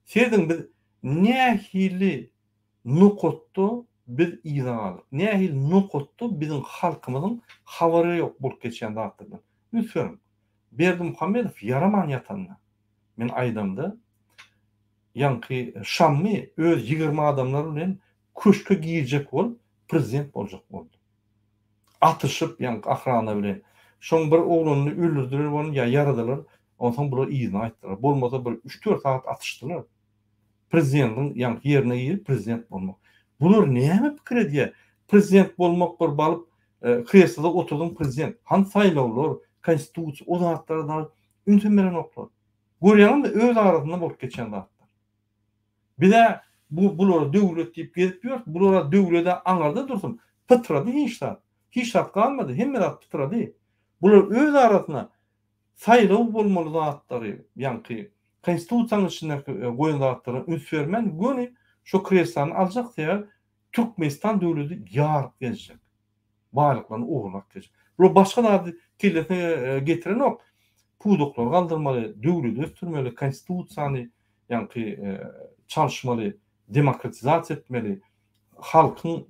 Serediň biz nähili nokatda biz yza galdyk. Nähili nokatda biziň halkymyzyň habary ýok bolup geçýän zatlardan. Üns beriň. Berdimuhamedow ýaraman ýatanda, men aýdamda, ýaňky Şammy öz 20 adamlary bilen köşke girjek bolup, prezident boljak boldy. Atyşyp, ýaňky ahrana bilen. Şoň bir oglanyny öldürdiler bolun ýa ýaradylar, onsoň bular yzyna gaýtdylar. Bolmasa bir üç-dört sagat atyşdylar. Prezidentiň ýaňky ýerine girip prezident bolmak. Bular näme pikir edýär? Prezident bolmak bir balyp kresloda oturdyň prezident. Hany saýlawlar, konstitusiýa o zatlara dagy ünsem berenoklar. Görýäňizmi öz arasynda bolup geçýän zatlar. Bizä bu bulara döwlet diýip gezip ýörüs, bulara döwledä aňyrda dursun, pytrady hiç zat. Hiç zat galmady, hemme zat pytrady. Bular öz arasynda saýlaw bolmaly zatlary, ýaňky konstitusiýanyň içindäki goýan zatlaryna üns bermän göni şo kreslany aljak sebäbi Türkmenistan döwledi ýaryp gezjek. Baýlyklaryny ogurlap gezjek. Bular başga zady kellesine getirenok. Pudaklary galdyrmaly, döwledi ösdürmeli, konstitusiýany ýaňky çalyşmaly, demokratizasiýa etmeli, halkyň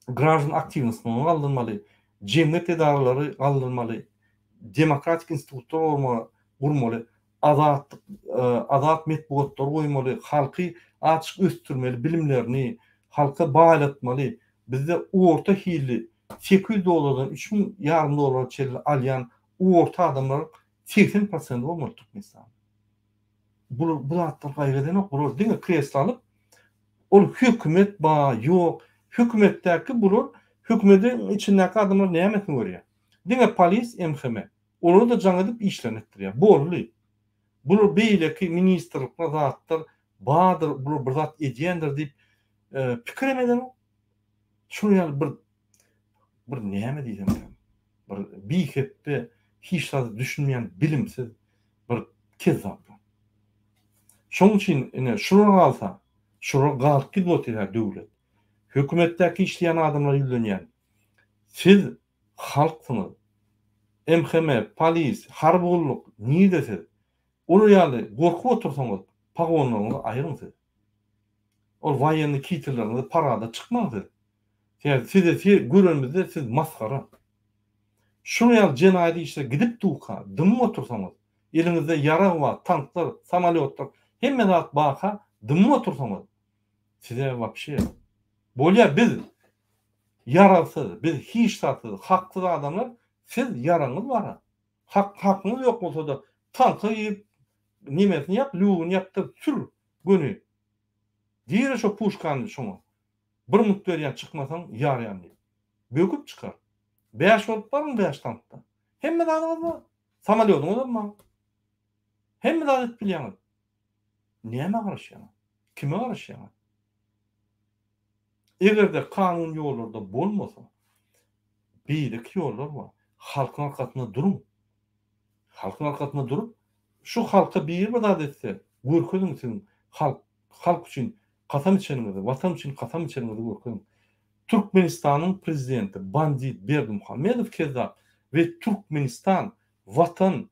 graždan aktiwnostyny galdyrmaly, jemgyýet edaralary galdyrmaly, demokratik institutlar gurmaly, azatlyk azat metbugatlary goýmaly, halky azajyk ösdürmeli bilimlerini, halka baýlatmaly. Bizde orta hilli 800 dollardan 3000 ýarym dollara çenli alýan orta adamlaryň 80 prosenti bolmaly Türkmenistanda. Bular bu zatlar gaýgy edenok. Bular diňe kreslo alyp, ol hökümet ba, ýok. Hökümetdäki bular hökümediň içindäki adamlar nämesini görýär? Diňe polis, MHM. Olara-da jaň edip işlerini etdirýär. Boldy. Bular beýleki ministrlikler zatlar bardyr, bular bir zat edýändir diýip pikir hem edenok. Şular ýaly bir bir näme diýsemkäm, bir bihepbe, hiç zada düşünmeýän bilimsiz bir kezzaplar. Şonuň üçin ine şular galsa, şular galyp gidip otyr döwlet. Hökümetdäki işleýän adamlara ýüzlenýän. Siz halksyňyz. MHM, polis, harby gulluk nirde siz? Olar ýaly gorkup otursaňyz pagonlaryňyzy aýyryň siz. Ol waýennyý kitelleriňizi parada çykmaň siz. Sebäbi sizi siz görenimizde siz masgara. Şular ýaly jenaýat işler gidip durka dymyp otursaňyz, eliňizde ýarag bar, tanklar, samolýotlar, hemme zat barka dymyp otursaňyz, size wapşe bolýa biz ýaragsyz, biz hiç zatsyz, haksyz adamlar, siz ýaragyňyz bara. Hak hakyňyz ýok bolsada tanka girip nemesini ýap, lýugyny ýapdyr sür göni. Dire şo puşkany şoňa. Bir munt berýän çykmasaň ýarýan diýip. Böküp çykar. Bäş bolup baryň bäş tankda. Hemme zadyňyz bar. Samolýodyňyzam bar. Hemme zat edip bilýäňiz. Nämä garaşýaňyz? Kime garaşýaňyz? Eger-de kanun ýollarda bolmasa, beýleki ýollar bar. Halkyň arkasynda duruň. Halkyň arkasynda durup, şu halka biri bir zat etse, görkeziň siziň halk halk üçin kasam içeniňizi, watan üçin kasam içeniňizi görkeziň. Türkmenistanyň prezidenti bandit Berdimuhamedow kezzap we Türkmenistan watan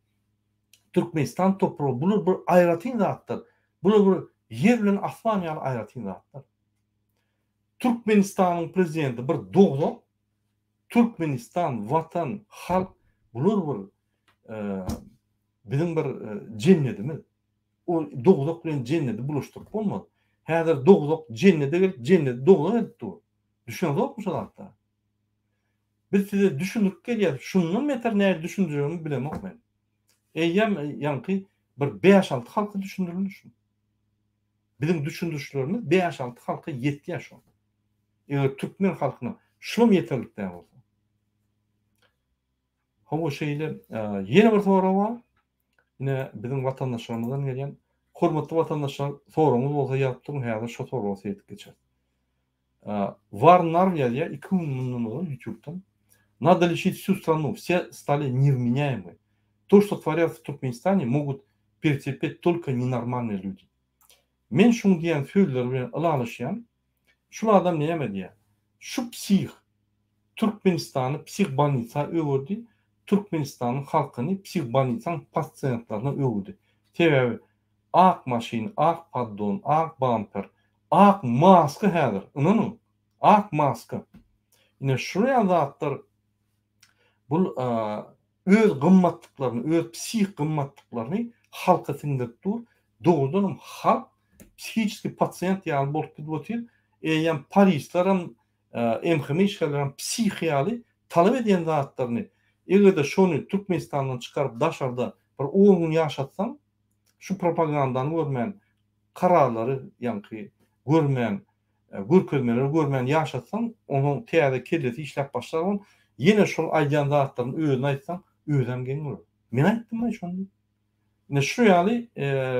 Türkmenistan topragy bular bir aýratyn zatlar. Bular bir ýer bilen asman ýaly aýratyn zatlar. Türkmenistanyň prezidenti bir dogzak, Türkmenistan, watan, halk bular bir biziň bir jennedimiz. O dogzak bilen jennedi bulaşdyryp bolmaz. Häzir dogzak jennede gelip, jennedi dogzak edip dur. Düşüneňzokmy şu zatlara? Biz size düşündirip gelýäs. Şundan beter nähili düşündirjegimi bilemok men. Eýýäm ýaňky bir bäş-alty halka düşündirildi şu. Biziň düşündirişlerimiz bäş-alty halka ýetýär şol. Eger türkmen halkyna şulam ýeterlik däl bolsa. Hawa şeýle ýene bir sorag bar. Ine biziň watandaşlarymyzdan gelýän. Hormatly watandaşlar soragyňyz bolsa ýazyp duruň häzir şo soraga seredip geçeris. Warnar ýazýar iki gün mundan ozal ýutubdan. Nado leçit wsю stranu, wse stali nevmenýaemyý. To što tworýat w Turkmenistane mogut perterpet tolko nenormalnyý lýudi. Men şuň diýen sözleri bilen ylalaşýan. Şul adam näme diýýär? Şu psih Türkmenistany psihbolnisa öwürdi, Türkmenistanyň halkyny psihbolnisaň pasiýentlerine öwürdi. Sebäbi ak maşyn, ak poddon, ak bamper, ak maska häzir, ynanyň, ak maska. Ine şular ýaly zatlar bul öz gymmatlyklaryny, öz psih gymmatlyklaryny halka siňdirip dur. Dogrudanam halk psihiçeskiý pasient ýaly bolup gidip otyr. Eýýäm polislerem, MHM işgärlerem psih ýaly talap edýän zatlaryny, eger-de şony Türkmenistandan çykaryp daşarda bir on gün ýaşatsaň, şu propagandany görmän, kararlary ýaňky görmän, görkezmeleri görmän ýaşatsaň, onuň täze kellesi işläp başlar ol, ýene şol aýdýan zatlaryny özüne aýtsaň, özem geň bolar. Men aýtdym-aý şony diýip. Ine şu ýaly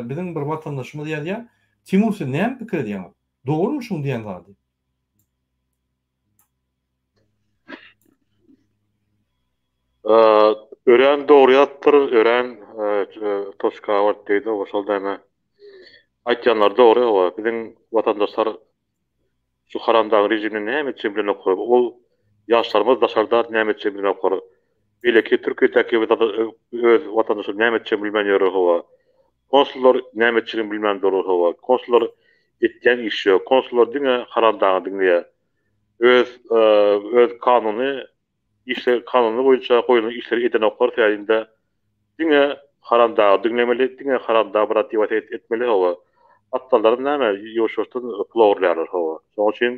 biziň bir watandaşymyz ýazýar. Timur siz näme pikir edýäňiz? Dogrumy şuň diýen zady? Örän dogry ýazypdyr, örän toçka baryp degdi oba şol däme. Aýtýanlary dogry oba biziň watandaşlar şu haramdagyň režimini näme etjegini bilenoklar. Ol ýaşlarymyz daşarda näme etjegini bilenoklar. Beýleki Türkiýedäki öz watandaşlar näme etjegini bilmän ýörler hawa. Konsullar näme etjegini bilmän durlar hawa. Konsullar etýän işi ýok. Konsullar diňe haramdagyny diňleýär. Öz öz kanuny işler kanuny boýunça goýlan işleri edenoklar sebäbinde diňe haramdagy diňlemeli diňe haramdag bir zat diýip aýtsa etmeli hawa. Atlalarym näme ýuwaş-ýuwaşdan pul ogurlaýarlar hawa. Şonuň üçin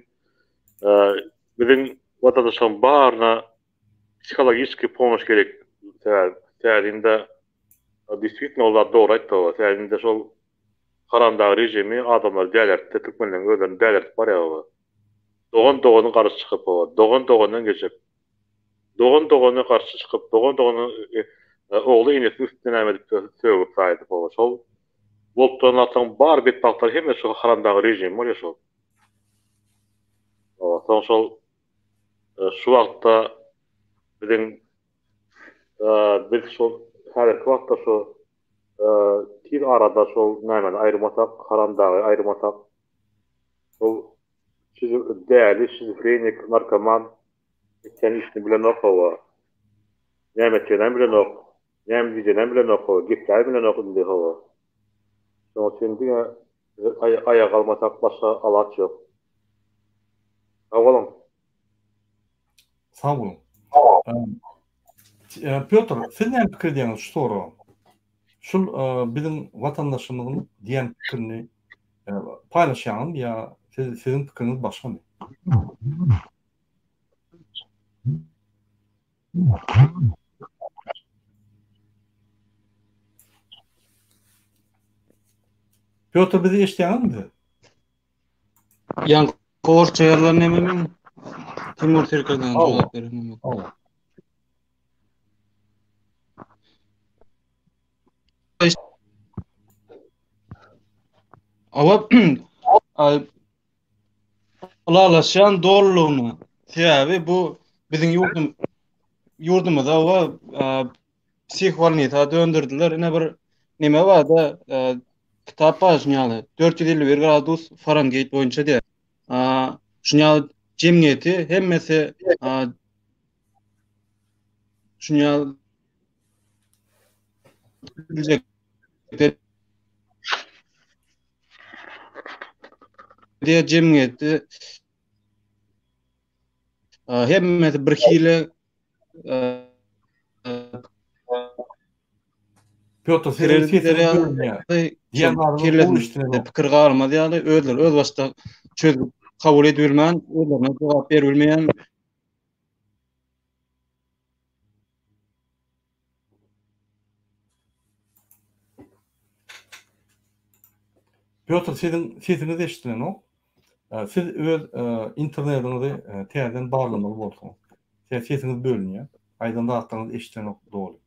biziň watandaşlaryň baryna psihologiçki pomoş gerek sebäbi sebäbinde Diswitno ol zat dogry aýtdy oba sebäbi indi şol haramdag režimi adamlary dälertdi türkmenleň özlerini dälerdip barýar oba dogan dogany garşy çykyp oba dogan dogandan geçip dogan dogany garşy çykyp dogan dogany ogly enesiniň üstüne näme edip sögüp saýdyp oba şol bolup duran zatlaryň bary betbagtlar hemmesi şol haramdag režimi bolýar şol oba soň şol şu wagtda biziň Biz şol häzirki wagtda şu tiz arada şol nämeni aýyrmasak, haramdagy aýyrmasak, şol däli, şizofrenik, narkoman etýän işini bilenok hawa. Näme etjeginem bilenok, näme diýjeginem bilenok hawa, gepläbem bilenok indi hawa. Şonuň üçin diňe aýaga galmasak başga alaç ýok. Sag boluň. Sag boluň. Pýotr, siz näme pikir edýäňiz şu soraga? Şul biziň watandaşymyzyň diýen pikirini paýlaşýaňyzmy ýa siz siziň pikiriňiz başgamy? Pýotr bizi eşidýäňizmi siz? Ýaňky orsça ýazylan neme meň Timur Serkerdan jogap beren neme. Awa ylalaşýan dolulygyna. Sebäbi bu biziň ýurdum ýurdumyza we psihbolnisa döndürdiler. Ine bir neme barda, e, kitap bar şuny ýaly 451 gradus Fahrenheit boýunça diýär. Şuny ýaly jemgyýeti hemmesi şuny ýaly biljek diýer jemgyýeti. Hemmesi bir hili Pýotr seniň sesiň bölünýär. Diýen zadyňyz pikir galmaz ýaly özleri özbaşdak çözgüt kabul edibilmän, özlerine jogap beribilmeýän Pýotr siziň sesiňiz eşidilenok. Siz öz internetiňizi täzeden barlamaly bolsuňyz. Sebäbi sesiňiz bölünýär. Aýdan zatlaryňyz eşidilenok doly.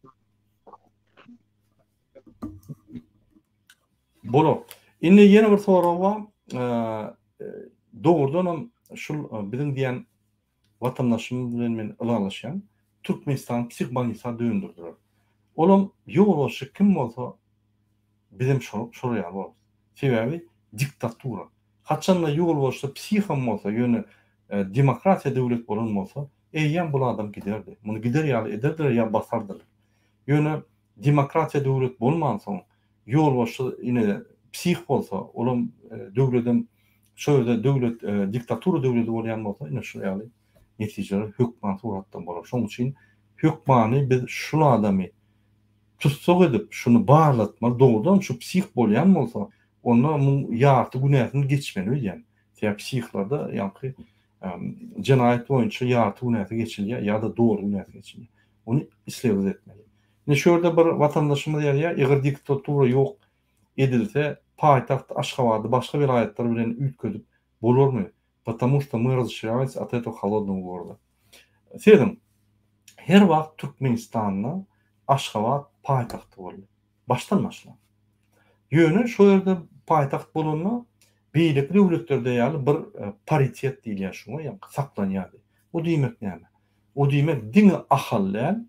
Bolar. Indi ýene bir sorag bar. Dogrudan hem şul biziň diýen watandaşymyz bilen men ylalaşýan. Türkmenistany psihbolnisa döndürdiler. Olam ýolbaşçy kim bolsa bizem şol şol ýaly bolarys. Sebäbi diktatura. Haçanda ýolbaşçy psiham bolsa ýöne demokratiýa döwlet bolan bolsa eýýäm bul adam giderdi. Muny gider ýaly ederdiler ýa basardylar. Ýöne demokratiýa döwlet bolmansoň ýolbaşçy ine psih bolsa olam döwledem şo ýerde döwlet diktatura döwledi bolýan bolsa ine şul ýaly netijeler hökman suratda bolar. Şoň üçin hökmany biz şul adamy tussag edip şuny barlatmaly dogrudanam şu psih bolýan bolsa onda muň ýarty günäsini geçmeli öýdýän. Sebäbi psihlarda ýaňky jenaýat boýunça ýarty günäsi geçilýär ýa-da doly günäsi geçilýär. Ony islegsiz etmeli. Ine şu ýerde bir watandaşymyz ýazýar, eger diktatura ýok edilse, paýtagt Aşgabady başga welaýatlar bilen üýtgedip bolarmy? Potomu şto my razçerowats ot etogo holodnogo goroda. Serediň, her wagt Türkmenistanda Aşgabat paýtagty boldy. Başdan başlap. Ýöne şo ýerde paýtagt bolanda beýleki döwletlerde ýaly bir paritet diýilýär şuňa, ýagny saklanýardy. O diýmek näme? O diýmek diňe Ahal däl,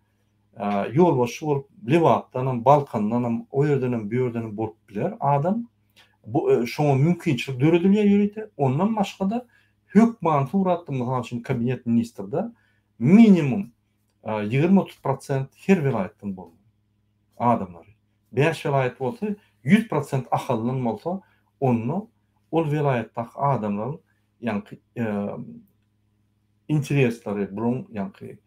ýolbaşçy bolup Lebapdanam, Balkandanam, o ýerdenem, bu ýerdenem bolup biler adam. Bu şoňa mümkinçilik döredilýär ýörite. Ondan başga-da hökmany suratda, mysal üçin, kabinet ministrde minimum 20-30 prosent her welaýatdan bolmaly adamlary. Bäş welaýat bolsa, 100 prosent Ahaldan bolsa, onda ol welaýatdaky adamlaryň ýaňky interesleri, bularyň ýaňky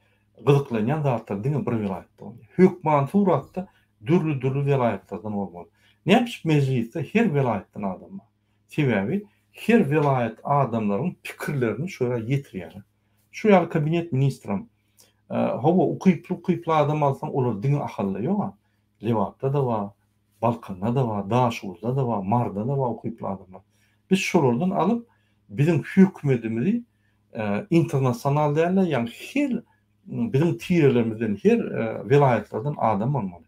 gyzyklanýan zatlary diňe bir welaýatda bolýar. Hökmany suratda dürli-dürli welaýatlardan bolmaly. Näme üçin mejlisde her welaýatdan adam bar? Sebäbi her welaýat adamlaryň pikirlerini şo ýere ýetirýärler. Şu ýaly kabinet ministrem hawa ukyply-ukyply adam alsaň olar diňe Ahalda ýog-a. Lebapda-da bar, Balkanda-da bar, Daşoguzda-da bar, Maryda-da bar ukyply adamlar. Biz şolardan alyp biziň hökümetimizi internasional däl-de, ýagny her biziň tirelerimizden, her welaýatlardan adam bolmaly.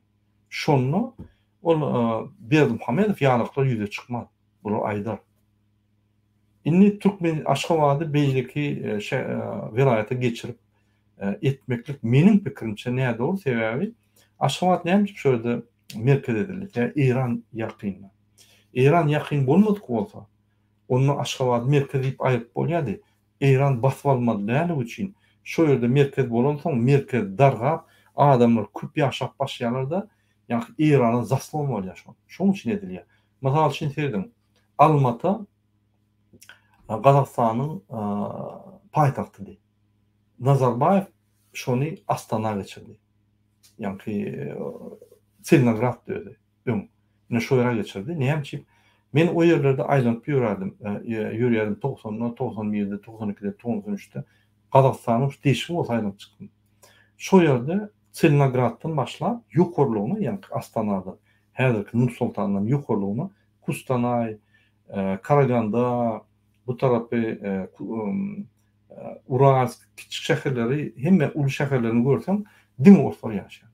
Şonda ol Berdimuhamedow ýalaklar ýüze çykmaz. Bular aýdar. Indi türkmen Aşgabady beýleki welaýata geçirip etmeklik meniň pikirimçe nädogry, sebäbi Aşgabat näme üçin şu ýerde merkez edildi? Sebäbi Eýran ýakynda. Eýran ýakyn bolmadyk bolsa, Onda Aşgabady merkez diýip aýryp bolýardy. Eýran basyp almaly däligi üçin, şo ýerde merkez bolansoň, merkez dargap, adamlar köp ýaşap başlaýarlar-da, ýaňky Eýrana zaslon bolýar şol. Şonuň üçin edilýär. Mysal üçin serediň, Almata Gazagystanyň paýtagtydy. Nazarbaýew şony Astana geçirdi. Ýaňky Tselinograddy özi. Öň. Ine şo ýere geçirdi. Näme üçin? Men o ýerlerde aýlanyp ýörärdim. Ýörýärdim togsanda, 91 birde, 92-de, 93-de. Gazagystanyň şu deşigi bolsa aýlanyp çykdym. Şo ýerde Tselinograddan başlap ýokarlygyna, ýagny Astanadan, häzirki Nur-Sultandan ýokarlygyna Kustanaý, Karaganda, bu tarapy Uralsk kiçjik şäherleri, hemme uly şäherlerini görseň, diňe orslar ýaşaýar.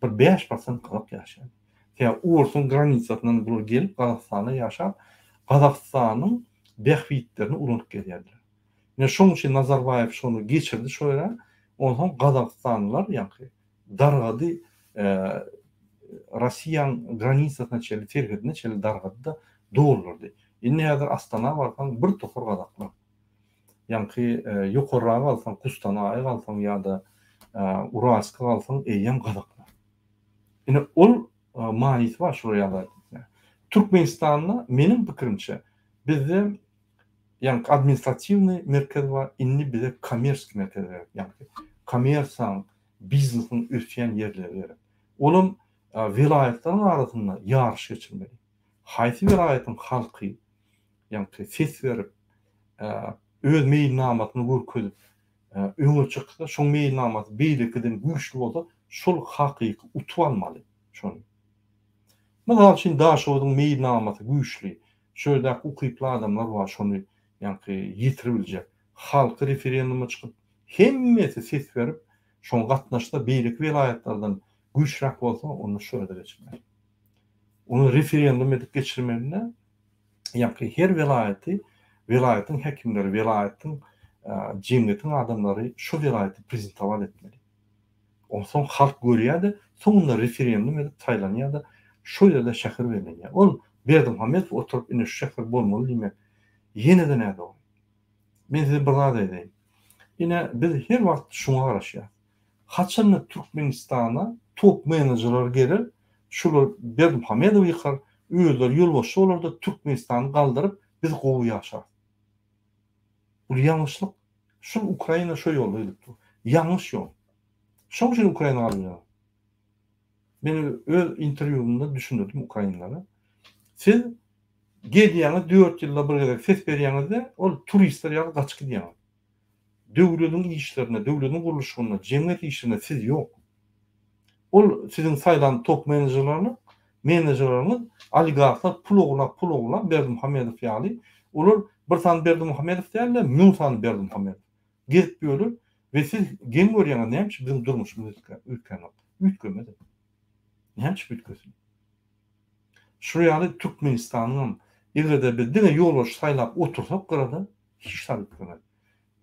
Bir 5% gazak ýaşaýar. Sebäbi orsuň granisasyndan bular gelip Gazagystanda ýaşap, Gazagystanyň bähbitlerini ulanyp gelýärler. Ine şoň üçin Nazarbaýew şony geçirdi şo ýere. Onsoň gazagystanlylar ýaňky dargady Rossiýaň granisasyna çenli, serhedine çenli dargady-da doldurdy. Indi häzir Astana barsaň bir topar gazaklar. Ýaňky ýokarraga alsaň Kustanaýa alsaň ýa-da Uralska alsaň eýýäm gazaklar. Ine ol manysy bar şular ýaly aýtmak. Türkmenistanda meniň pikirimçe bizde. Ýaňky administratiwnyý merkez bar, indi bize kommerskiý merkez gerek, ýaňky kommersiýanyň, biznesiň ösýän ýerleri gerek. Olam welaýatlaryň arasynda ýaryş geçirmeli. Haýsy welaýatyň halky ýaňky ses berip, öz meýilnamasyny görkezip, öňe çyksa, şoň meýilnamasy beýlekiden güýçli bolsa, şol hakyky utup almaly şony. Mysal üçin, Daşoguzyň meýilnamasy güýçli, şu ýerdäki ukyply adamlar bar şony ýaňky ýetiribiljek. Halky referenduma çykyp, hemmesi ses berip, şoňa gatnaşsa, beýleki welaýatlardan güýçräk bolsa, onda şo ýerde geçirmeli. Ony referendum edip geçirmeli-de, ýaňky her welaýaty, welaýatyň häkimleri, welaýatyň jemgyýetiň adamlary şo welaýaty prezentowat etmeli. Onsoň halk görýär-de, soňunda referendum edip saýlanýar-da, şo ýerde şäher bellenýär. Ol Berdimuhamedow oturyp ine şu şäher bolmaly diýmek ýene-de nädogry. Men size bir zat aýdaýyn. Ine biz her wagt şuňa garaşýarys. Haçanda Türkmenistana top menejerler geler, şular Berdimuhamedowy ýykar, özleri ýolbaşçy bolar-da Türkmenistany galdyryp biz gowy ýaşarys. Bul ýalňyşlyk. Şul Ukraina şo ýolda gidip dur. Ýalňyş ýol. Şoň üçin Ukraina galmaýar. Men öz interwýumda düşündirdim ukrainlere. Siz gelýäňiz 4 ýylda bir gezek ses berýäňizde, ol turistler ýaly gaçyp gidýäňiz. Döwlediň işlerinde, döwlediň gurluşygynda, jemgyýet işlerinde siz ýok. Ol siziň saýlan top menejerleriňiz, menejerleriňiz oligarhlar pul ogurlap, pul ogurlap Berdimuhamedow ýaly, olar bir sany Berdimuhamedow däl-de, müň sany Berdimuhamedow gezip ýörler we siz geň görýäňiz näme üçin biziň durmuşymyz üýtgänok. Üýtgemez. Näme üçin üýtgesin? Şu ýaly Türkmenistanyňam eger-de biz diňe ýolbaşçy saýlap otursak gyrada hiç zat üýtgemez.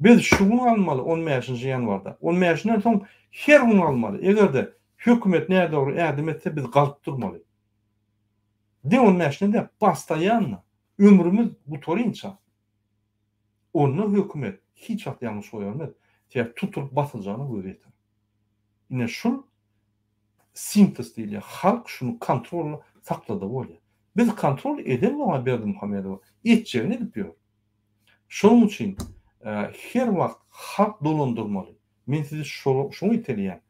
Biz şu gün almaly on bäşinji ýanwarda. On bäşinden soň her gün almaly. Eger-de hökümet nädogry ädim etse biz galyp durmaly. Diňe on bäşinde däl, postoýanno, ömrümiz gutarynça. Onda hökümet hiç wagt ýalňyş goýbermez. Sebäbi tutulyp basyljagyna gözi ýeter. Ine şul sintez diýilýär. Halk şuny kontrolda sakladygy bolýar. Biz kontrol edemzok-a Berdimuhamedowa. Etjegini edip ýör. Şonuň üçin her wagt halk dolandyrmaly. Men sizi şoňa itelýän.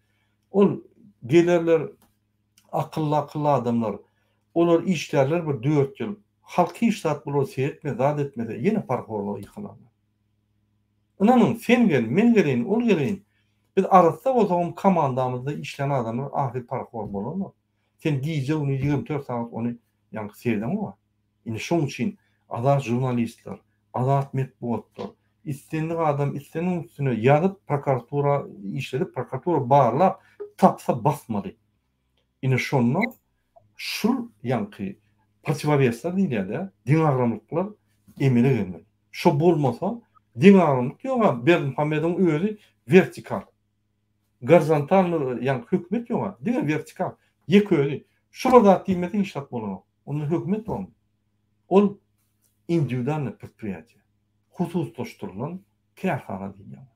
Ol gelerler akylly-akylly adamlar. Olar işlärler bir dört ýyl. Halk hiç zat bulara seretmez, zat etmese ýene parhorlyga ýykylarlar. Ynanyň, sen gel, men geleýin, ol geleýin. Biz arassa bolsagam komandamyzda işlän adamlar ahyry parhor bolarlar. Sen gije-gündiz 24 sagat ony ýaňky seredeňok-a. Indi şoň üçin azat žurnalistler, azat metbugatlar, islendik adam islendigiň üstüne ýazyp prokuratura işledip prokuratura barlap tapsa basmaly. Ine şonda şul ýaňky protiwowesler diýilýär-de, deňagramlyklar emele gelmeli. Şo bolmasa deňagramlyk ýog-a Berdimuhamedowyň özi wertikal. Gorizontalnyý ýaňky hökümet ýog-a, diňe wertikal. Ýeke özi. Şu bir zat diýmese hiç zat bolanok. Onda hökümet bormy? Ol indiwidualnyý predpriýatiýe. Hususlaşdyrylan kärhana diýilýär.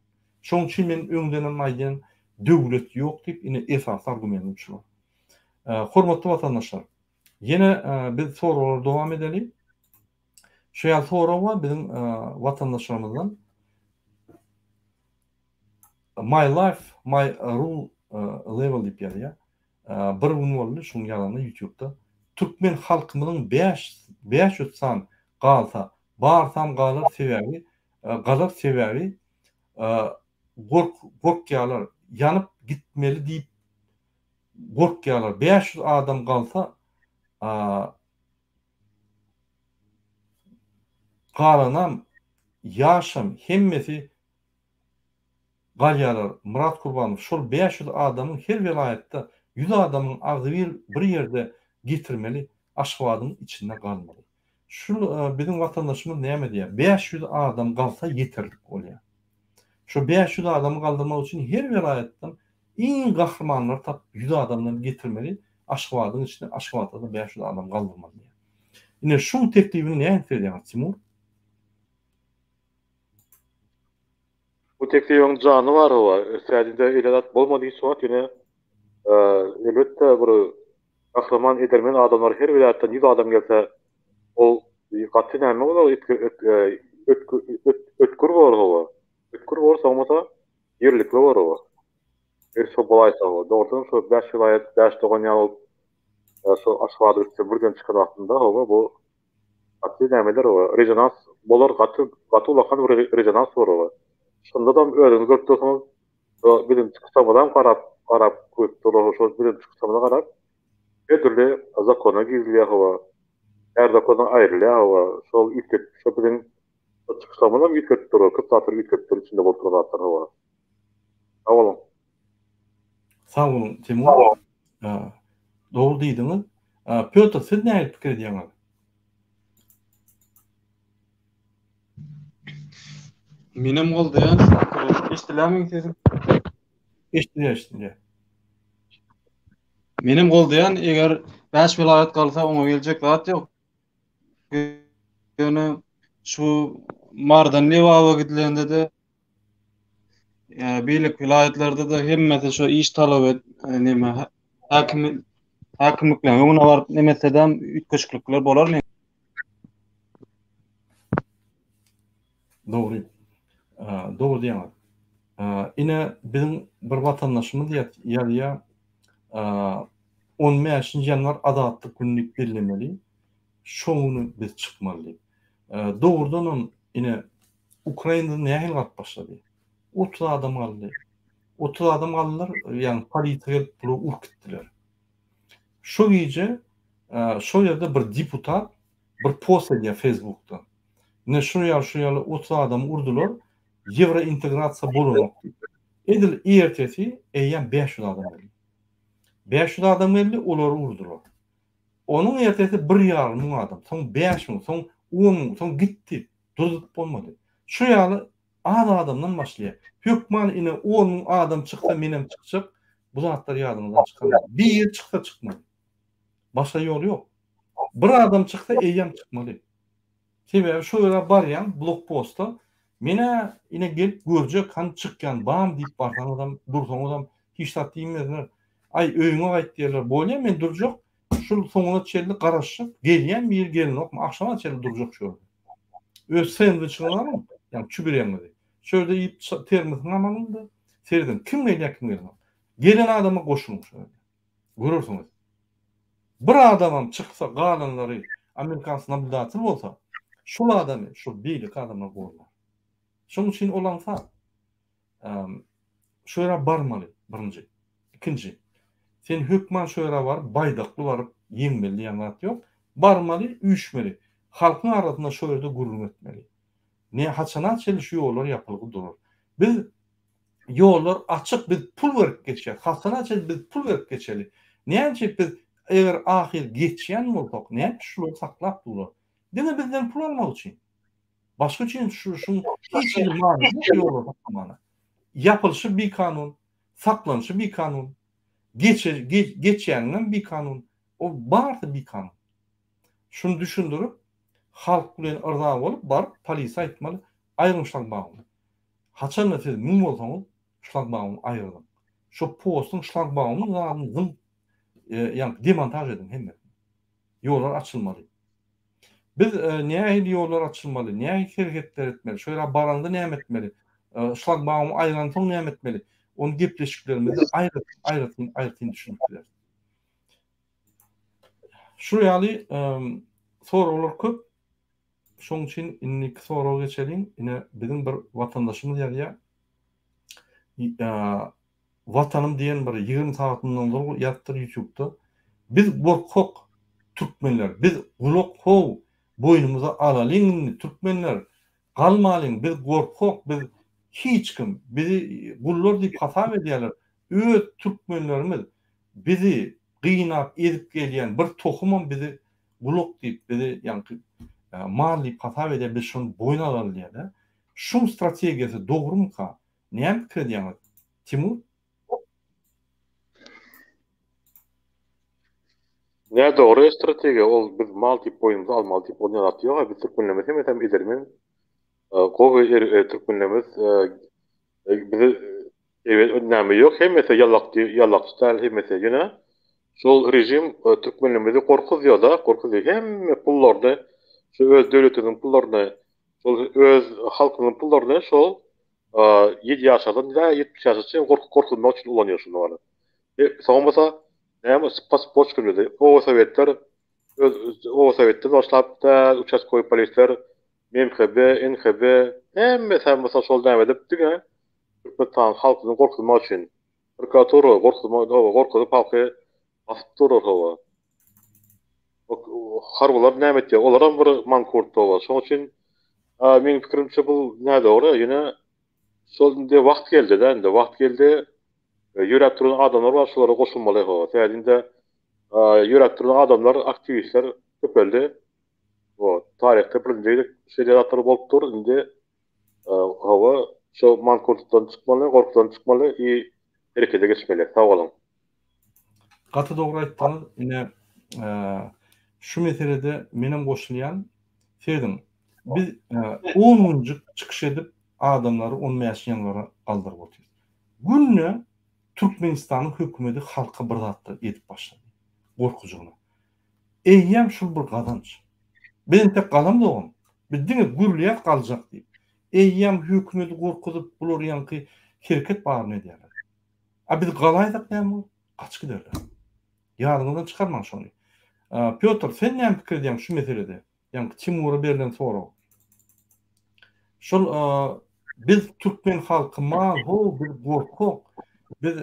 Şonuň üçin men öňdenem aýdýan, döwlet ýok diýip, ine esasy argumentim şular. Hormatly watandaşlar, ýene biz soraglary dowam edeli. Şu ýaly sorag bar biziň watandaşlarymyzdan. My life, my rule level diýip ýazýar. Bir gün boldy şuň ýazanyna ýutubda. Türkmen halkymyzyň 5 500 san galsa, barsam galar sebäbi galar sebäbi gork gorkýarlar ýanyp gitmeli diýip gorkýarlar 500 adam galsa galanam ýaşam hemmesi galýarlar Myrat Kurbanow şol 500 adamyň her welaýatda 100 adamyň agzybir bir ýerde getirmeli Aşgabadyň içinde galmaly. Şul biziň watandaşymyz näme diýýär 500 adam galsa ýeterlik bolýar. Şo 500 adamy galdyrmak üçin her welaýatdan iň gahrymanlary tapyp 100 adamdan getirmeli Aşgabadyň içinde Aşgabatda-da 500 adam galdyrmaly diýýär. Ine şuň teklibini nähili seredýäňiz Timur? Bu teklibiň jany bar hawa. Ösýädinde eýle zat bolmady hiç wagt ýöne elbetde bir gahryman edermen adamlar her welaýatdan 100 adam gelse ol gaty näme bolar. ötgür bor hawa. Ötgür bor, soňmasa ýerlikli bor hawa. Eger şo bolaýsa hawa. Dogrudanam şo 5 welaýat, 5 dogan ýaly bolup şo Aşgabat üstüne birden çykan wagtynda hawa bu gaty nämeler hawa, rezonans bolar gaty gaty ulakan bir rezonans bolar hawa. Şondadam özüňiz görüp dursuňyz, şo biziň çykyşlarymyzam garap garap görüp durlar, şo biziň çykyşlarymyza garap her dürli zakona girizilýär hawa. Her zakondan aýrylýar hawa. Şol üýtget şo biziň çykyşlarymyzam üýtgedip durlar, köp zatlary üýtgedip dur içinde bolup duran zatlar hawa. Sag boluň. Sag boluň Timur. Dogry diýdiňiz. Pýotr siz nähili pikir edýäňiz? Menem goldaýan şu pikiri. Eşdilýärmi meň sesim? Eşdilýär, eşdilýär. Menem goldaýan, eger 5 welaýat galsa oňa geljek zat ýok. Ýöne şu Mardan Lebaba gidilende-de beýleki welaýatlarda-da hemmesi şu iş talap et, neme häkim häkimlikleriň öňüne baryp neme etsedem üýtgeşiklikler bolar men. Dogry. Dogry diýýäňiz. Ine biziň bir watandaşymyz ýazýar, 15-nji ýanwar Azatlyk güni diýip bellemeli. Şo güni biz çykmaly diýip. Dogrudanam ine Ukrainada nähili galyp başlady? 30 adam galdy. 30 adam galdylar, ýagny polisiýa gelip bulary urup gitdiler. Şo gije şo ýerde bir deputat bir post edýär Facebookda. Ine şu ýaly şu ýaly 30 adamy urdular, ýewrointegrasiýa bolanok diýip. Edil ertesi eýýäm 500 adam geldi. 500 adam geldi, olary urdular. Onuň ertesi bir ýarym müň adam, soň 5000, soň 10 müň, soň gitdi. Durzup bolmady. Şu ýaly az adamdan başlaýar. Hökman ine 10 müň adam çyksa menem çykjak. Bu zatlary ýadyňyzdan çykarmaň. Biri çyksa çykmaly. Başga ýol ýok. Bir adam çyksa eýýäm çykmaly. Sebäbi şo ýere barýaň blokposta, men-ä ine gelip görjek hany çykýan bam diýip barsaňyzam, dursaňyzam hiç zat diýmezler. Aý öýüňe gaýt diýerler. Bolýa men durjak, şul soňuna çenli garaşjak, gelýän biri gelenokmy agşama çenli durjak şu ýerde. Öz sendwiçiňizi alyň, ýagny çübiregiňizi. Şu ýerde iýip termosyňam alyň-da, serediň kim gelýär kim gelenok. Gelen adama goşulyň şo ýerde. Görersiňiz. Bir adamam çyksa galanlary amerikans nablýudatel bolsa, şol adamy şol beýleki adamlar gollar. Şonuň üçin ol aňsat. Şo ýere barmaly birinji. Ikinji. Sen hökman şo ýere baryp baýdakly baryp ýeňmeli diýen zat ýok. Barmaly, üýşmeli. Halkyň arasynda şo ýerde gürrüň etmeli. Ne haçana çenli şu ýollar ýapylgy durar. Biz Ýollar açyk biz pul berip geçýäs. Hasana çenli biz pul berip geçeli. Näme üçin biz eger ahyr geçýän bolsak näme üçin şulary saklap durlar? Diňe bizden pul almak üçin. Başga üçin şu şuň hiç hili manysy ýok ýollary saklamana. Ýapylyşy bikanun, saklanyşy bikanun, geçe geçýäniňem bikanun. O barysy bikanun. Şuny düşündirip halk bilen yrza bolup baryp polise aýtmaly aýryň şlagbaumyny. Haçanda siz müň bolsaňyz şlagbaumy aýyrdyň. Şo postuň şlagbaumyň zadyny zyňyp ýaňky demontaž ediň hemmesini. Ýollar açylmaly. Biz nähili ýollar açylmaly, nähili hereketler etmeli, şo ýere baranda näme etmeli, şlagbaumy aýransoň näme etmeli, ony gepleşiklerimizde aýratyn aýratyn aýratyn düşünip bileris. Şu ýaly soraglar köp. Şoň üçin indiki soraga geçeliň. Ine biziň bir watandaşymyz ýazýar. Watanym diýen bir 20 sagat mundan ozal ýazypdyr YouTube'da. Biz gorkak türkmenler, biz gulak how boýnumyza alalyň indi türkmenler. Galmalyň, biz gorkak, biz hiç kim bizi gullar diýip hasap edýärler. Öz türkmenlerimiz bizi gynap ezip gelýän bir tohumam bizi gulak diýip bizi ýaňky mal diýip hasap edýär biz şony boýun alaly diýýär-de. Şuň strategiýasy dogrumyka? Näme pikir edýäňiz? Timur? Nädogry strategiýa ol biz mal diýip boýnumyza almaly diýip ol zat ýok biz türkmenlerimiz hemmesem edermen gowy türkmenlerimiz bizi Erbet näme ýok hemmesi ýalakdy ýalakçy däl hemmesi ýöne şol režim türkmenlerimizi gorkuzýada gorkuzýa hemme pullaryny şu öz döwletiniň pullaryny. Şol öz halkynyň pullaryny şol 7 ýaşardan tä 70 ýaşa çenli gorkuzmak üçin ulanýar şuny bar. E, soň bolsa näme pasport çykarýardy. Oba sowetler öz oba sowetden başlap tä uçastkowy polisler, MHB, NHB hemmesi bolsa şol näme edip diňe Türkmenistan halkyny gorkuzmak üçin prokuratura gorkuzmak, gorkuzyp halky basyp durlar hawa. Harbylar näme etýär? Olaram bir mankurt hawa. Şonuň üçin meň pikirimçe bu nädogry. Ýöne şol indi wagt geldi-de, indi wagt geldi. Ýöräp duran adamlar bar, şolara goşulmaly hawa. Sebäbi indi ýöräp duran adamlar, aktiwistler köpeldi. Taryhda birinji gezek şeýle zatlar bolup dur. Indi hawa, şo mankurtlykdan çykmaly, gorkudan çykmaly i herekete geçmeli. Sag boluň. Gaty dogry aýtdyňyz. Ine, şu meselede menem goşulýan. Serediň, biz on günjük çykyş edip, adamlary on bäşinji ýanwara galdyryp otyrys. Günde Türkmenistanyň hökümeti halka bir zatlar edip başlady. Gorkujygyna. Eýýäm şul bir gazanç. Biz entek galamzogam. Biz diňe gürleýäs galjak diýip. Eýýäm hökümeti gorkuzyp bular ýaňky hereket baryny edýärler. A biz galaýsak näme bolar? Gaçyp giderler. Ýadyňyzdan çykarmaň şony. Pýotr, sen näme pikir edýäň şu meselede? Ýaňky Timura berlen sorag. Şol biz türkmen halky mal how biz gorkak. Biz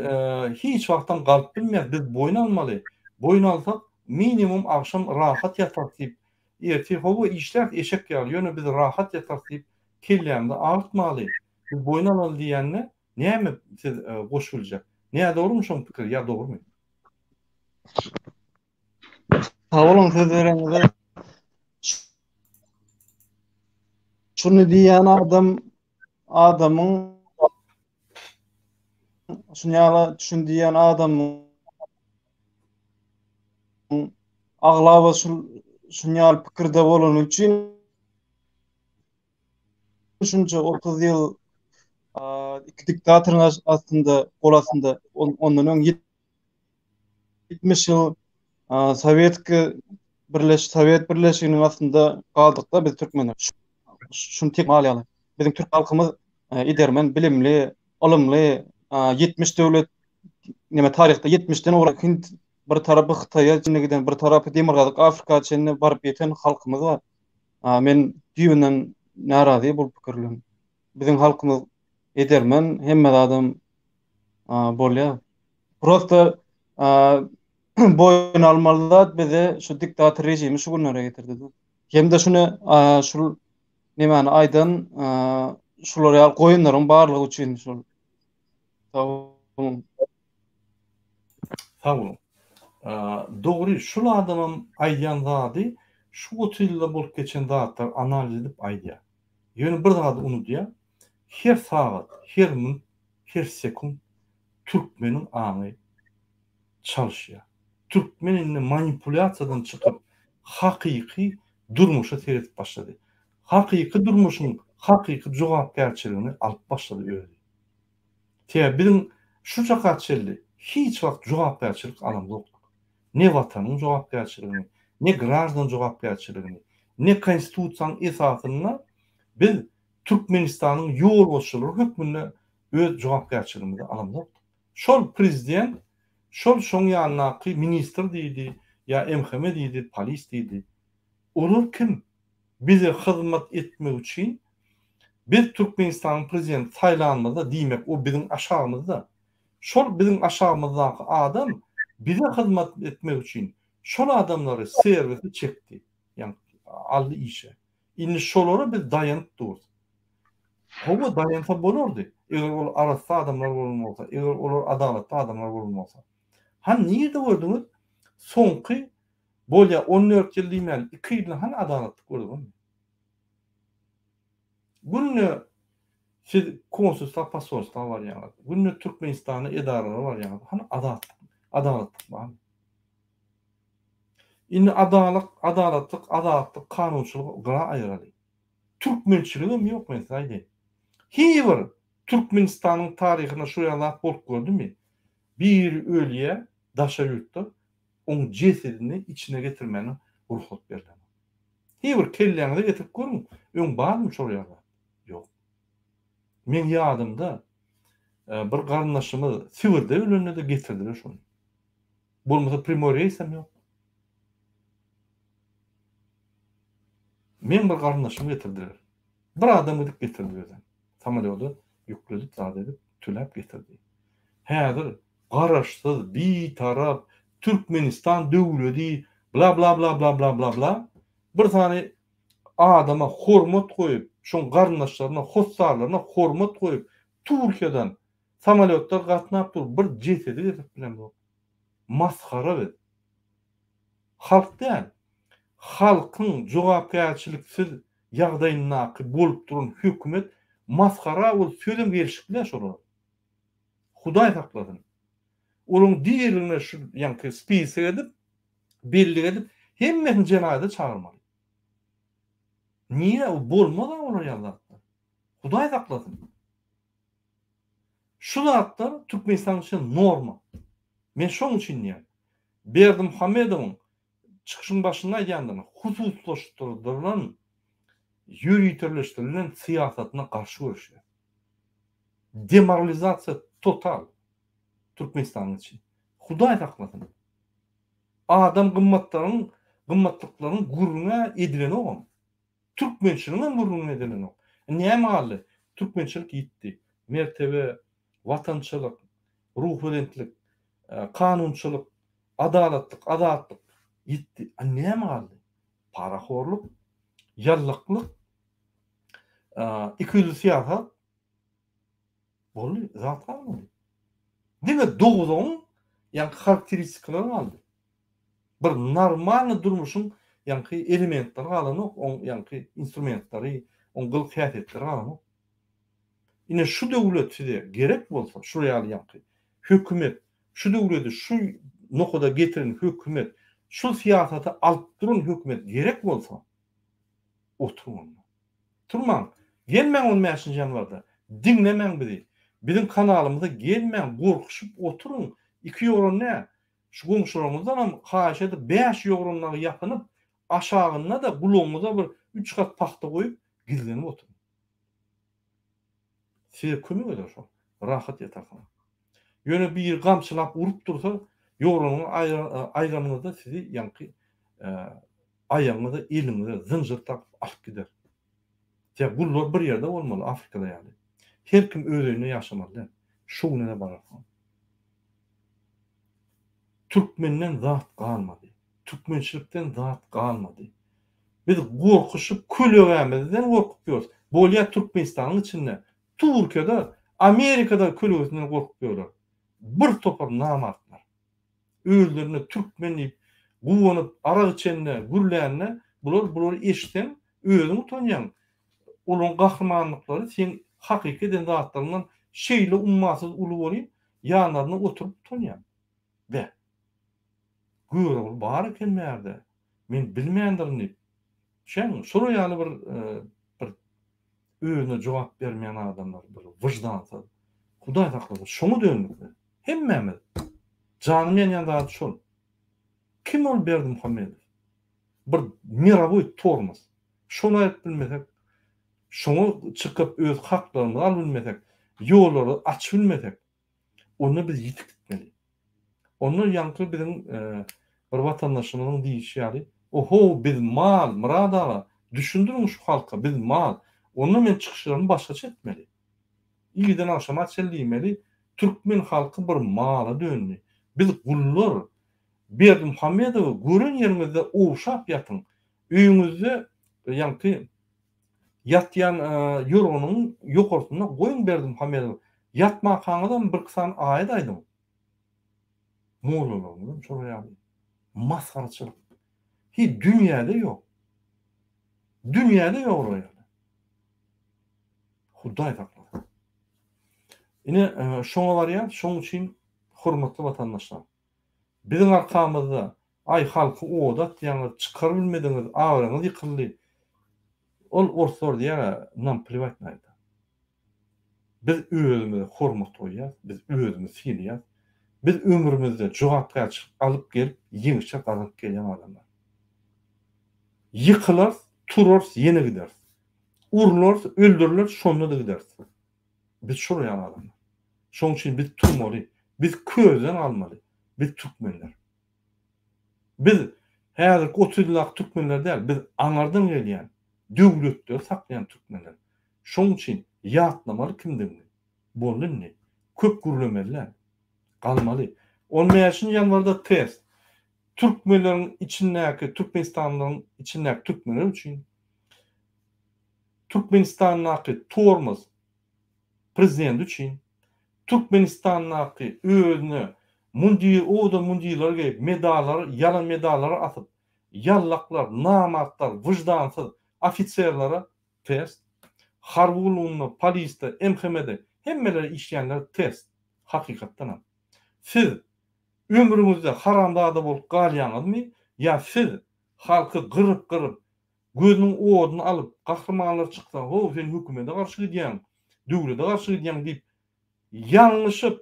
hiç wagtam galyp bilmeýäs. Biz boýun almaly. Boýun alsak minimum agşam rahat ýatarys diýip, ertir hawa işläris eşek ýaly, ýöne biz rahat ýatarys diýip kellämizi agyrtmaly. Biz boýun alaly diýende näme siz goşup biljek? Nädogrymy şoň pikiri ýa dogrymy? Sag boluň söz bereniňize. Şuny diýýän adam adamyň şuny ýaly düşün diýýän adamyň aglaba şul şuny ýaly pikirde bolany üçin şunça 30 ýyl iki diktatoryň astynda gol astynda ondan öň 70 ýyl Sowetki birleş Sowet birleşiginiň astynda galdykda biz türkmenler. Şuny tek mal ýaly. Biziň türk halkymyz edermen, bilimli, ylymly, 70 döwlet näme taryhda 70-den gowrak Hint bir tarapy Hytaýa çenli giden, bir tarapy Demirgazyk Afrika çenli baryp ýeten halkymyz bar. Men düýbünden närazy bu pikir bilen. Biziň halkymyz edermen, hemme zadam bolýar. Prosta boýun almaly zat bizi şu diktator režimi şu günlere getirdi. Hem-de şuny şul nemäni aýdan şular ýaly goýunlaryň barlygy üçin şul. Sag boluň. Sag boluň. Dogry şul adamam aýdýan zady şu 30 ýylda bolup geçen zatlary analiz edip aýdýar. Ýöne bir zady unudýar. Her sagat, her minut, her sekunt türkmeniň aňy çalyşýar. Türkmen indi manipulýasiýadan çykyp, hakyky durmuşa seredip başlady. Hakyky durmuşyň hakyky jogapkärçiligini alyp başlady özi. Sebäbi biziň şu çaka çenli hiç wagt jogapkärçilik alamzokdyk. Ne watanyň jogapkärçiligini, ne graždan jogapkärçiligini, ne konstitusiýanyň esasynda biz Türkmenistanyň ýolbaşçylary hökmünde öz jogapkärçiligimizi alamzokdyk. Şol prezident, şol şoň ýanyndaky ministr diýdi, ýa MHM diýdi, polis diýdi. Olar kim? Bize hyzmat etmek üçin biz Türkmenistanyň prezidenti saýlanymyzda, diýmek o biziň aşagymyzda. Şol biziň aşagymyzdaky adam bize hyzmat etmek üçin şol adamlary serwise çekdi, ýagny aldy işe. Indi şolara biz daýanyp durus. Hawa, daýansa bolardy, eger ol arassa adamlar bolan bolsa, eger olar adalatly adamlar bolan bolsa. Hany nirde gördüňiz? Soňky, bolýa 14 ýyl diýmäli, iki ýylda hany adalatlyk gördük onda? Günde siz konsulstwa, posolstwa barýaňyz, günde Türkmenistanda edaralara barýaňyz, hany azatlyk, adalatlyk barmy? Indi adalat, adalatlyk, azatlyk, kanunçylygy gyra aýyraly. Türkmençiligem ýok men size aýdaýyn. Hiý bir Türkmenistanyň taryhynda şu ýaly zat bolup gördümi? Biri ölýä daşary ýurtda, oň jesedini içine getirmäne rugsat berlenok. Hiý bir kelläňize getirip görüň, öň barmy şol ýaly zat? Ýok. Meň ýadymda bir garyndaşymyz Sibirde ölende-de getirdiler şony. Bolmasa primoý reýsem ýok. Meň bir garyndaşymy getirdiler. Bir adam gidip getirdi özem. Samolýoda ýükledip zat edip töläp getirdi. Häzir garaşsyz, bitarap Türkmenistan döwledi bla bla bla bla bla bla bla bir sany adama hormat goýup, şoň garyndaşlaryna, hossarlaryna hormat goýup Türkiýeden samolýotlar gatnap dur bir jesedi getirip bilemzok. Masgara biz. Halk däl. Halkyň jogapkärçiliksiz ýagdaýyndaky bolup duran hökümet masgara ol sözem gelşikli däl şolara. Hudaý saklasyn. Olaryň diriligine şu ýaňky spisok edip, bellik edip, hemmesini jenaýata çagyrmaly. Niýe bolmaz-a olar ýaly zatlar. Hudaý saklasyn. Şu zatlar Türkmenistanyň üçin norma. Men şoň üçin diýýän. Berdimuhamedowyň çykyşyň başynda aýdýandygyny hususlaşdyrylan, ýöriteleşdirilen syýasatyna garşy göreşýär. Demoralizasiýa total Türkmenistanyň içi. Hudaý saklasyn. Adam gymmatlaryň, gymmatlyklaryň gürrüňä edilenogam. Türkmençiligiňem gürrüňi edilenok. Näme galdy? Türkmençilik ýitdi. Mertebe, watançylyk, ruhubelentlik, kanunçylyk, adalatlyk, azatlyk ýitdi. A näme galdy? Parahorluk, ýallaklyk, ikiýüzli syýasat, Boldy, zat galmady. Diňe dowzagyň ýaňky harakteristikalary galdy. Bir normalny durmuşyň ýaňky elementleri galanok, oň ýaňky instrumentleri, oň gylyk-häsiýetleri galanok. Ine şu döwlet size gerek bolsa, şul ýaly ýaňky hökümet, şu döwleti şu nokada getiren hökümet, şu syýasaty alyp duran hökümet gerek bolsa, oturyň onda. Turmaň. Gelmäň on bäşinji ýanwarda. Diňlemäň bizi. Biziň kanalymyza gelmäň, gorkuşyp oturyň. Iki ýogran nä? Şu goňşularyňyzdanam haýyş edip bäş ýogran dagy ýapynyp, aşagynda-da gulagyňyza bir üç gat pagta goýup, gizlenip oturyň. Size kömek eder şol. Rahat ýatarsyňyz. Ýöne biri gamçylap urup dursa, ýogranyňy aýranyňyzda sizi ýaňky aýagyňyza, eliňize zynjyr takyp alyp gider. Sebäbi gullar bir ýerde bolmaly, Afrikada ýaly. Her kim öz öýünde ýaşamaly däl. Şu güne-de bararsyňyz. Türkmenden zat galmady. Türkmençilikden zat galmady. Biz gorkuşyp kölegämizden gorkup ýörüs. Bolýa Türkmenistanyň içinde, Türkiýede, Amerikada kölegesinden gorkup ýörler. Bir topar namartlar. Özlerine türkmen diýip guwanyp arak içende, gürlände bular bulary eşitseň özüň utanýaň. Olaryň gahrymanlyklary seň hakyky eden zatlaryňdan şeýle ummasyz uly welin ýanlarynda oturyp utanýaň. Beh. Görogly bar eken bärde. Men bilmändirin diýip. Şeň şolar ýaly bir bir özüne jogap bermeýän adamlar bir wyždansyz. Hudaý saklasyn şoňa döndük biz. Hemmämiz. Janym ýanýan zady şol. Kim ol Berdimuhamedow? Bir mirowoý tormoz. Şony aýryp bilmesek, şoňa çykyp öz haklarymyzy alyp bilmesek, ýollary açyp bilmesek, onda biz ýitip gitmeli. Onda ýaňky biziň bir watandaşymyzyň diýişi ýaly, Ohow, biz mal, Myrat aga, düşündiriň şu halka, biz mal. Onda men çykyşlarymy başgaça etmeli. Irden agşama çenli diýmeli, türkmen halky bir mala döndi. Biz gullar. Berdimuhamedowy gören ýeriňizde ogşap ýatyň. Öýüňizde ýaňky ýatýan ýorganyň ýokarsynda goýuň Berdimuhamedowy. Ýatmakaňyzam birki sany aýat aýdyň. Mollalaryňyzam şolar ýaly. Masgaraçylyk. Hiç dünýäde ýok. Dünýäde ýok olar ýaly. Hudaý saklasyn. Ine, şoňa barýas, şoň üçin hormatly watandaşlar, biziň arkamyzda, aý halky oda atýaňyz, çykar bilmediňiz, abraýyňyz ýykyldy. Ol orslar diýýär-ä, nam pliwat na eto. Biz özümize hormat goýýas, biz özümizi sylaýas. Biz ömrümizde jogapkärçilik alyp gelip, ýeňişler gazanyp gelýän adamlar. Ýykylarys. Turarys, ýene gideris. Urlarys, öldürileris, şonda-da gideris. Biz şol ýaly adamlar. Şonuň üçin biz turmaly. Biz közden galmaly. Biz türkmenler. Biz häzirki 30 ýyldaky türkmenler däl, biz aňardan gelýän, döwletleri saklaýan türkmenler. Şonuň üçin ýatlamaly kimdigini. Boldy indi. Köp gürlemeli däl. Galmaly. On bäşinji ýanwarda test. Türkmenleriň içindäki, türkmenistanlylaryň içindäki türkmenler üçin Türkmenistandaky tormoz prezident üçin Türkmenistandaky özüne mundir, owadan mundirler geýip, medallar, ýalan medallar asyp, ýallaklar, namartlar, wyždansyz ofiserlere test, harby gullugynda, polisde, MHM-de hemmeler işleýänlere test, hakykatdanam. Siz ömrüňizde haramzada bolup galýaňyzmy ýa siz halky gyryp-gyryp, gözüniň oduny alyp, gahrymanlar çyksa, how sen hökümede garşy gidýäň, döwlete garşy gidýäň diýip ýalňyşyp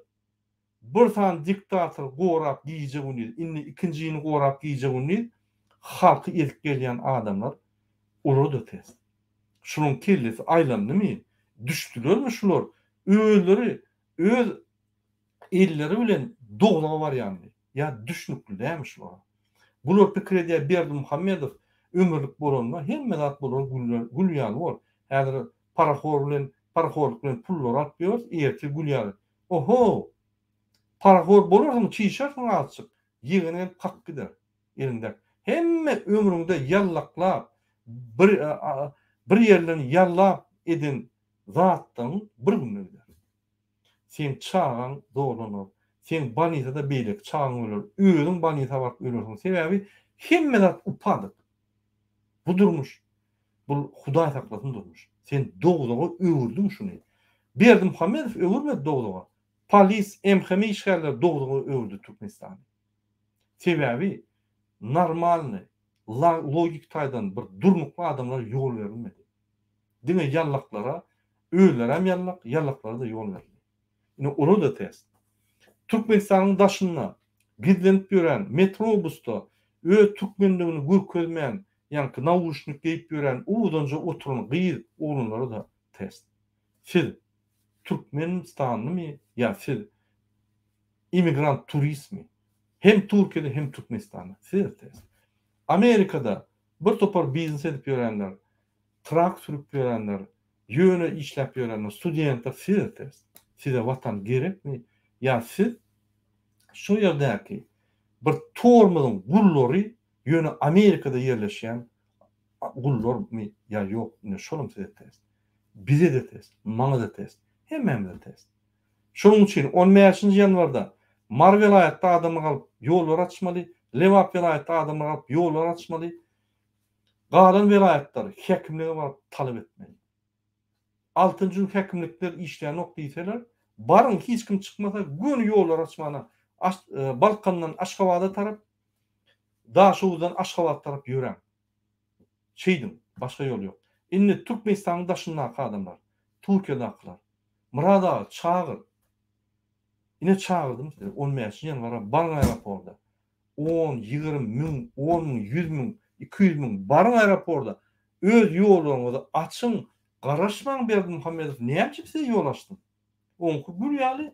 bir sany diktatory gorap gije-gündiz, indi ikinjini gorap gije-gündiz halky ezip gelýän adamlar, olara-da test. Şularyň kellesi aýlandymy, düşdülermi şular özleri öz elleri bilen dowzaha barýandy. Ýa düşnükli dälmi şulara? Bular pikir edýär Berdimuhamedow ömürlik bolanda hemme zat bolar güller gül ýaly bor. Häzir parahor bilen parahorlyk bilen pullary alyp ýörüs ertir gül ýaly. Oho! Parahor bolarsyň çişersiň azjyk ýegeni gelip kakyp gider eliňdäki. Hemme ömrüňde ýallaklap bir bir ýerden ýallap eden zatlaryň bir günde gider. Seň çagaň zorlanar. Seň bolnisada beýleki çagaň öler. Özüň bolnisa baryp ölersiň. Sebäbi hemme zat upadyk. Bu durmuş, bul Hudaý saklasyn durmuş. Sen dowzaga öwürdiň şuny. Berdimuhamedow öwürmedi dowzaga. Polis, MHM işgärleri dowzaga öwürdi Türkmenistany. Sebäbi normalny, logik taýdan bir durnukly adamlara ýol berilmedi. Diňe ýallaklara, özlerem ýallak, ýallaklara-da ýol berildi. Ine ola-da test. Türkmenistanyň daşynda gizlenip ýören, metrobusda öz türkmenligini görkezmän, ýaňky nauşnik geýip ýören owadanja oturan gyz oglanlara-da test. Siz türkmenistanlymy ýa siz immigrant turistmi? Hem Türkiýede hem Türkmenistanda. Size test. Amerikada bir topar biznes edip ýörenler, trak sürüp ýörenler, ýöne işläp ýörenler, studentler size test. Size watan gerekmi ýa siz şo ýerdäki bir tormozyň gullary ýöne Amerikada ýerleşýän gullarmy ýa ýok ine şolam size test. Bize-de test, maňa-da test, hemmämize test. Şonuň üçin on bäşinji ýanwarda Mary welaýatda adamlar galyp ýollary açmaly, Lebap welaýatda adamlar galyp ýollary açmaly, galan welaýatlar häkimlige baryp talap etmeli. Altynjy gün häkimlikler işlänok diýseler, baryň hiç kim çykmasa göni ýollary açmana Balkandan Aşgabada tarap, Daşoguzdan Aşgabada tarap ýöräň. Şeýdiň, başga ýol ýok. Indi Türkmenistanyň daşyndaky adamlar, Türkiýedakylar, Myrat aga çagyr. Ine çagyrdym sizi, on bäşinji ýanwara baryň aeroporda. On, 20 müň, on müň, ýüz müň, 200 müň baryň aeroporda. Öz ýollaryňyzy açyň, garaşmaň Berdimuhamedow näme üçin size ýol açsyn? Oňky gül ýaly.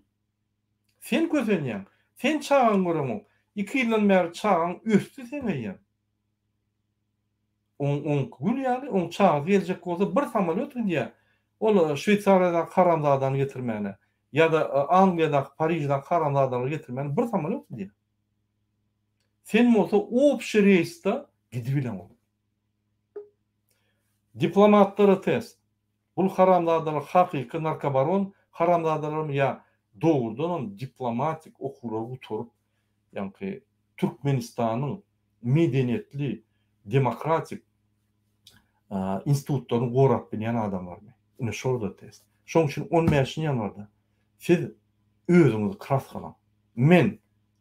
Sen kösenýäň. Sen çagaňy göreňok. Iki ýyldan bäri çagaň ösdi seň eýýäm. Oň oňky gül ýaly, oň çagasy geljek bolsa bir samolýot gidýär. Ol Şweýsariýadaky haramzadany getirmäne ýa-da Angliýadaky, Pariždäki haramzadalary getirmäne bir samolýot gidýär. Sen bolsa obşi reýsde gidibileňok. Diplomatlara test. Bul haramzadalar hakyky narkobaron haramzadalarmy ýa dogrudanam diplomatik okuwlary gutaryp ýaňky Türkmenistanyň medeniýetli demokratik institutlaryny gorap bilýän adamlarmy? Ine şol-da test. Şoň üçin on bäşinji ýanwarda siz özüňizi kraskalaň. Men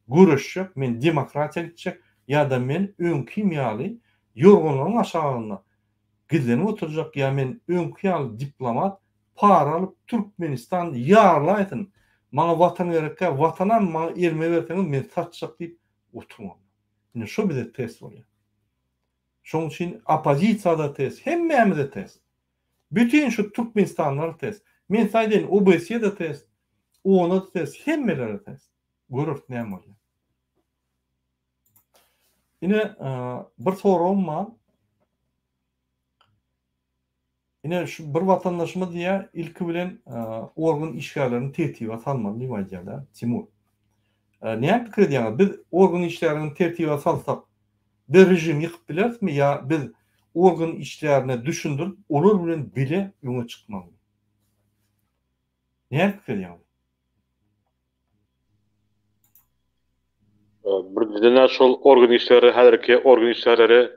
göreşjek, men demokratiýa gitjek ýa-da men öňkim ýaly ýorganlaryň aşagynda gizlenip oturjak ýa men öňki ýaly diplomat para alyp Türkmenistan ýarlaýsyn maňa watan gerekkä watanam maňa elime berseňiz men satjak diýip oturyň onda. Ine şo bize test bolýar. Şoň üçin oppozisiýada test, hemmämize test. Bütin şu türkmenistanlylara test. Men size aýdaýyn, OBSE-de test, OON-da test, hemmelere test. Göreris näme bolýar. Ine, bir soragym bar. Ine şu bir watandaşymyz diýýär, ilki bilen organ işgärlerini tertibe salmaly diýip aýdýar-da, Timur. Näme pikir edýäňiz? Biz organ işgärlerini tertibe salsak, biz režimi ýykyp bilerismi ýa biz organ işgärine düşündirip, olar bilen bile öňe çykmalymy? Näme pikir edýäňiz? Birinjiden-ä şol organ işgärleri häzirki organ işgärleri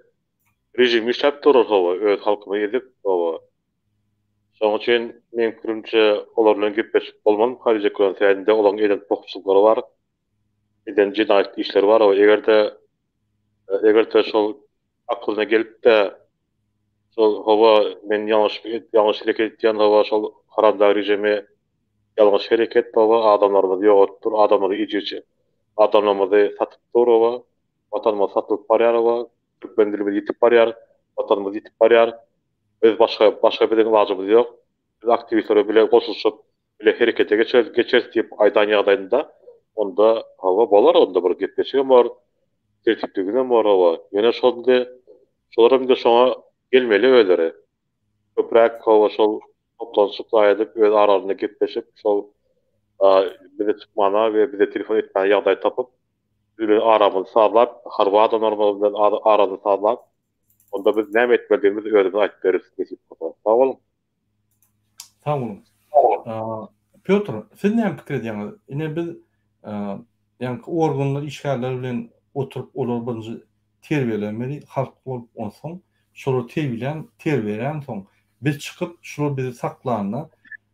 režim işläp durar hawa öz halkyny ezip hawa. Şonuň üçin meň pikirimçe olar bilen gepleşip bolmazmyka diýjek bolan sebäbi indi olaryň eden pohuçlyklary bar. Eden jenaýat işleri bar hawa egerde egerde şol aklyna gelipde şol hawa men ýalňyş ýalňyş hereket etýän hawa şol haramdag režimi ýalňyş hereket hawa adamlarymyzy ýogatyp dur adamlary ejir adamlarymyzy satyp dur hawa Watanymyz satylyp barýar we türkmen dilimiz ýitip barýar, Watanymyz ýitip barýar. Biz başga başga biziň ylajymyz ýok. Biz aktiwistlere bile goşulyşyp, bile herekete geçeris geçeris diýip aýdan ýagdaýynda onda hawa bolar onda bir gepleşigem bor, tertipligizem bor hawa. Ýöne şol indi şolar indi şoňa gelmeli özleri. Köpräk hawa şol toplanyşyp zaý edip öz aralarynda gepleşip şol bize çykmana we bize telefon etmäne ýagdaý tapyp Biz bilen aramyzy sazlap, harby adamlarymyz bilen aramyzy sazlap, onda biz näme etmelidigimizi özümiz aýdyp bereris nesip bolsa. Sag boluň. Sag boluň. Pýotr, siz näme pikir edýäňiz? Ine biz ýaňky organlar işgärleri bilen oturyp olary birinji terbiýelemeli halk bolup onsoň şolary terbiýelän terbiýelänsoň biz çykyp şular bizi saklanda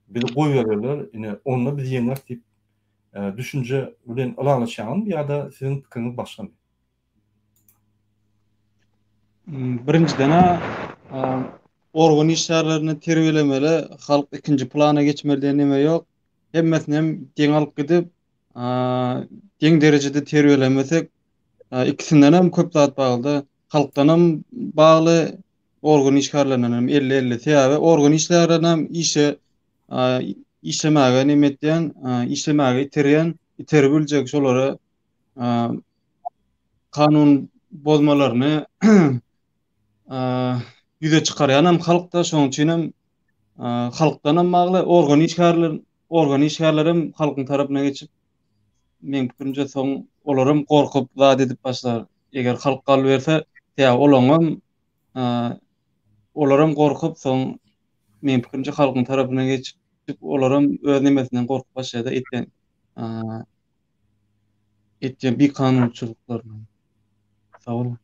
bizi goýbererler ine onda biz ýeňeris diýip düşünje bilen ylalaşýaňyzmy ýa-da siziň pikiriňiz başgamy? Birinjiden-ä organ işgärlerini terbiýelemeli, halk ikinji plana geçmeli diýen neme ýok. Hemmesini hem deň alyp gidip, deň derejede terbiýelemesek, ikisinden hem köp zat bagly-da. Halkdan hem bagly, organ işgärlerinden hem elli-elli. Sebäbi organ işgärlerine hem işe işlemäge neme etýän, işlemäge iterýän, iterip biljek şolara kanun bozmalaryny ýüze çykarýan hem halkda, şonuň üçin hem halkdan hem bagly, organ işgärler, organ işgärler hem halkyň tarapyna geçip, meň pikirimçe soň olar hem gorkup zat edip başlar. Eger halk galyberse, sebäbi olaň hem olar hem gorkup soň Meň pikirimçe halkyň tarapyna geçip olaram öz nemesinden gorkup başlaýar-da etýän etýän bikanunçylyklaryndan. Sag boluň.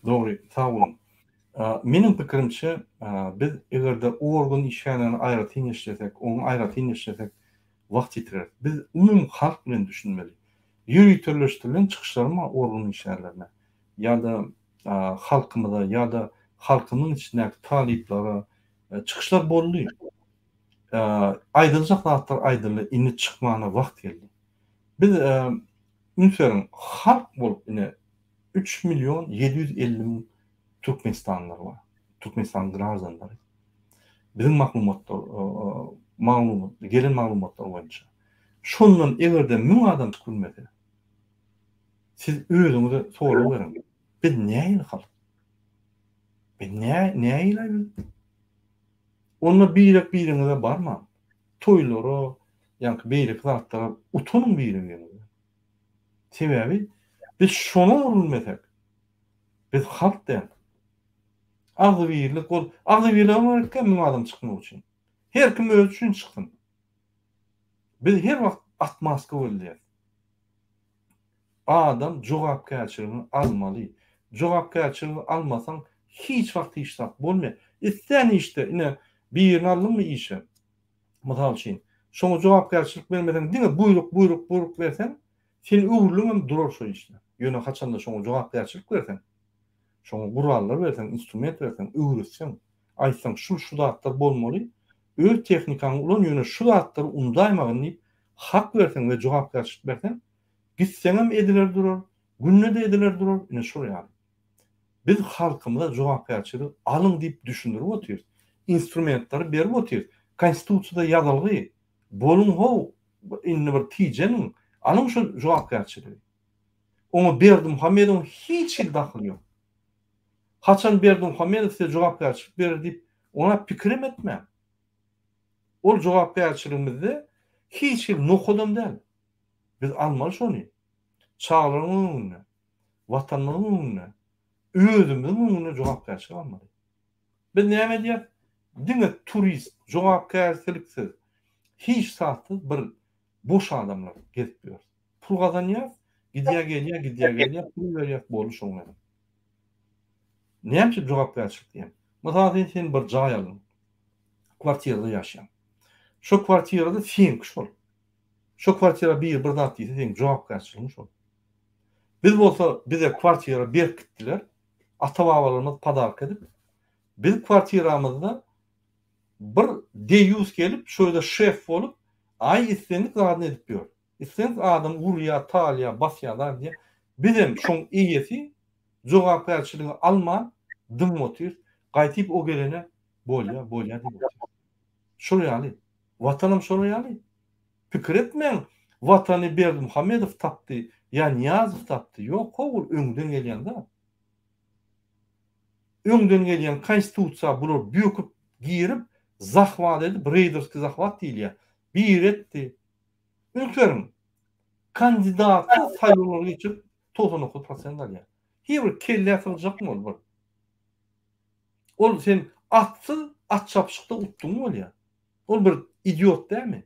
Dogry, sag boluň. Meniň pikirimçe, biz eger-de organ işgärlerini aýratyn işlesek, oňa aýratyn işlesek, wagt ýitireris. Biz umumy halk bilen düşünmeli. Ýöriteleşdirilen çykyşlarym bar organ işgärlerine ýa-da halkymyza ýa-da halkymyň içindäki talyplara çykyşlar boldy. Aýdyljak zatlar aýdyldy, indi çykmana wagt geldi. Biz üns beriň, halk bolup ine 3 million 750 müň türkmenistanlylar bar. Türkmenistanyň graždanlary. Biziň maglumatlar, maglumat, gelen maglumatlar boýunça. Şondan eger-de 1000 adam çykyp bilmese, Siz özüňize sorag beriň. Biz nähili halk? Biz nä nähili biz? Onda birek-biriňize barmaň. Toýlara, ýaňky beýleki zatlara utanyň biri-biriňize. Sebäbi biz şoňa öwrülmesek, biz halk däl. Agzybirlik bol, agzybirlige gerekkä müň adam çykmak üçin. Her kim özi üçin çyksyn. Biz her wagt atmaska gözleýäris. Adam jogapkärçiligini almaly. Jogapkärçiligi almasaň hiç wagt hiç zat bolmaýar. Islän işde ine birini aldyňmy işe mysal üçin şoňa jogapkärçilik bermeseň diňe buýruk buýruk buýruk berseň sen öwrüliňem durar şo işde. Ýöne haçanda şoňa jogapkärçilik berseň şoňa gurallar berseň instrument berseň öwretseň aýtsaň şul şu zatlar bolmaly öz tehnikaňy ulan ýöne şu zatlary undaýmagyn diýip hak berseň we jogapkärçilik berseň, gitseňem ediler durar, günde-de ediler durar, ine şol ýaly. Biz halkymyza jogapkärçiligi alyň diýip düşündirip otyrys. Instrumentleri berip otyrys. Konstitusiýada ýazylgy. Boluň how, indi bir tijeniň, alyň şu jogapkärçiligi. Oňa Berdimuhamedowyň hiç hili dahyly ýok. Haçan Berdimuhamedow size jogapkärçilik berer diýip, oňa pikirem etmäň. Ol jogapkärçiligimizde hiç hili nokadam däl. Biz almaly şony. Çagalaryň öňünde, Watanymyzyň öňünde, özümiziň öňünde jogapkärçilik almaly. Biz näme edýäris? Diňe turist, jogapkärçiliksiz, hiç zatsyz bir boş adamlar gezip ýörüs. Pul gazanýas, gidýär gelýär, gidýär gelýär, pul berýäs, boldy şoň bilen. Näme üçin jogapkärçilik diýýän? Mysal üçin sen bir jaý aldyň. Kwartirada ýaşaýaň. Şo kwartirada seňki şol. Şo kwartira biri bir zat diýse seň jogapkärçiligiň şol. Biz bolsa bize kwartira berip gitdiler. Ata-babalarymyz podarka edip. Biz kwartiramyzda bir deýýus gelip şo ýerde şef bolup aý islendik zadyny edip ýör. Islendik adam urýar, talýar, basýar zat edýär. Bizem şoň eýesi jogapkärçiligi alman dymyp otyrys. Gaýtyp o gelene bolýa, bolýa diýip otyrys. Şol ýaly. Watanam şol ýaly. Pikir etmäň, Watany Berdimuhamedow tapdy ýa Nyýazow tapdy. Ýok how ol öňden gelýän zat. Öňden gelýän konstitusiýa bular böküp girip zahwat edip reýderskiý zahwat diýilýär. Biri etdi. Üns beriň. Kandidatsyz saýlawlary geçirip 99 prosent alýar. Hiç bir kellä sygjakmy ol bir. Ol sen atsyz at çapyşykda utduň bolýar. Ol bir idiot dälmi?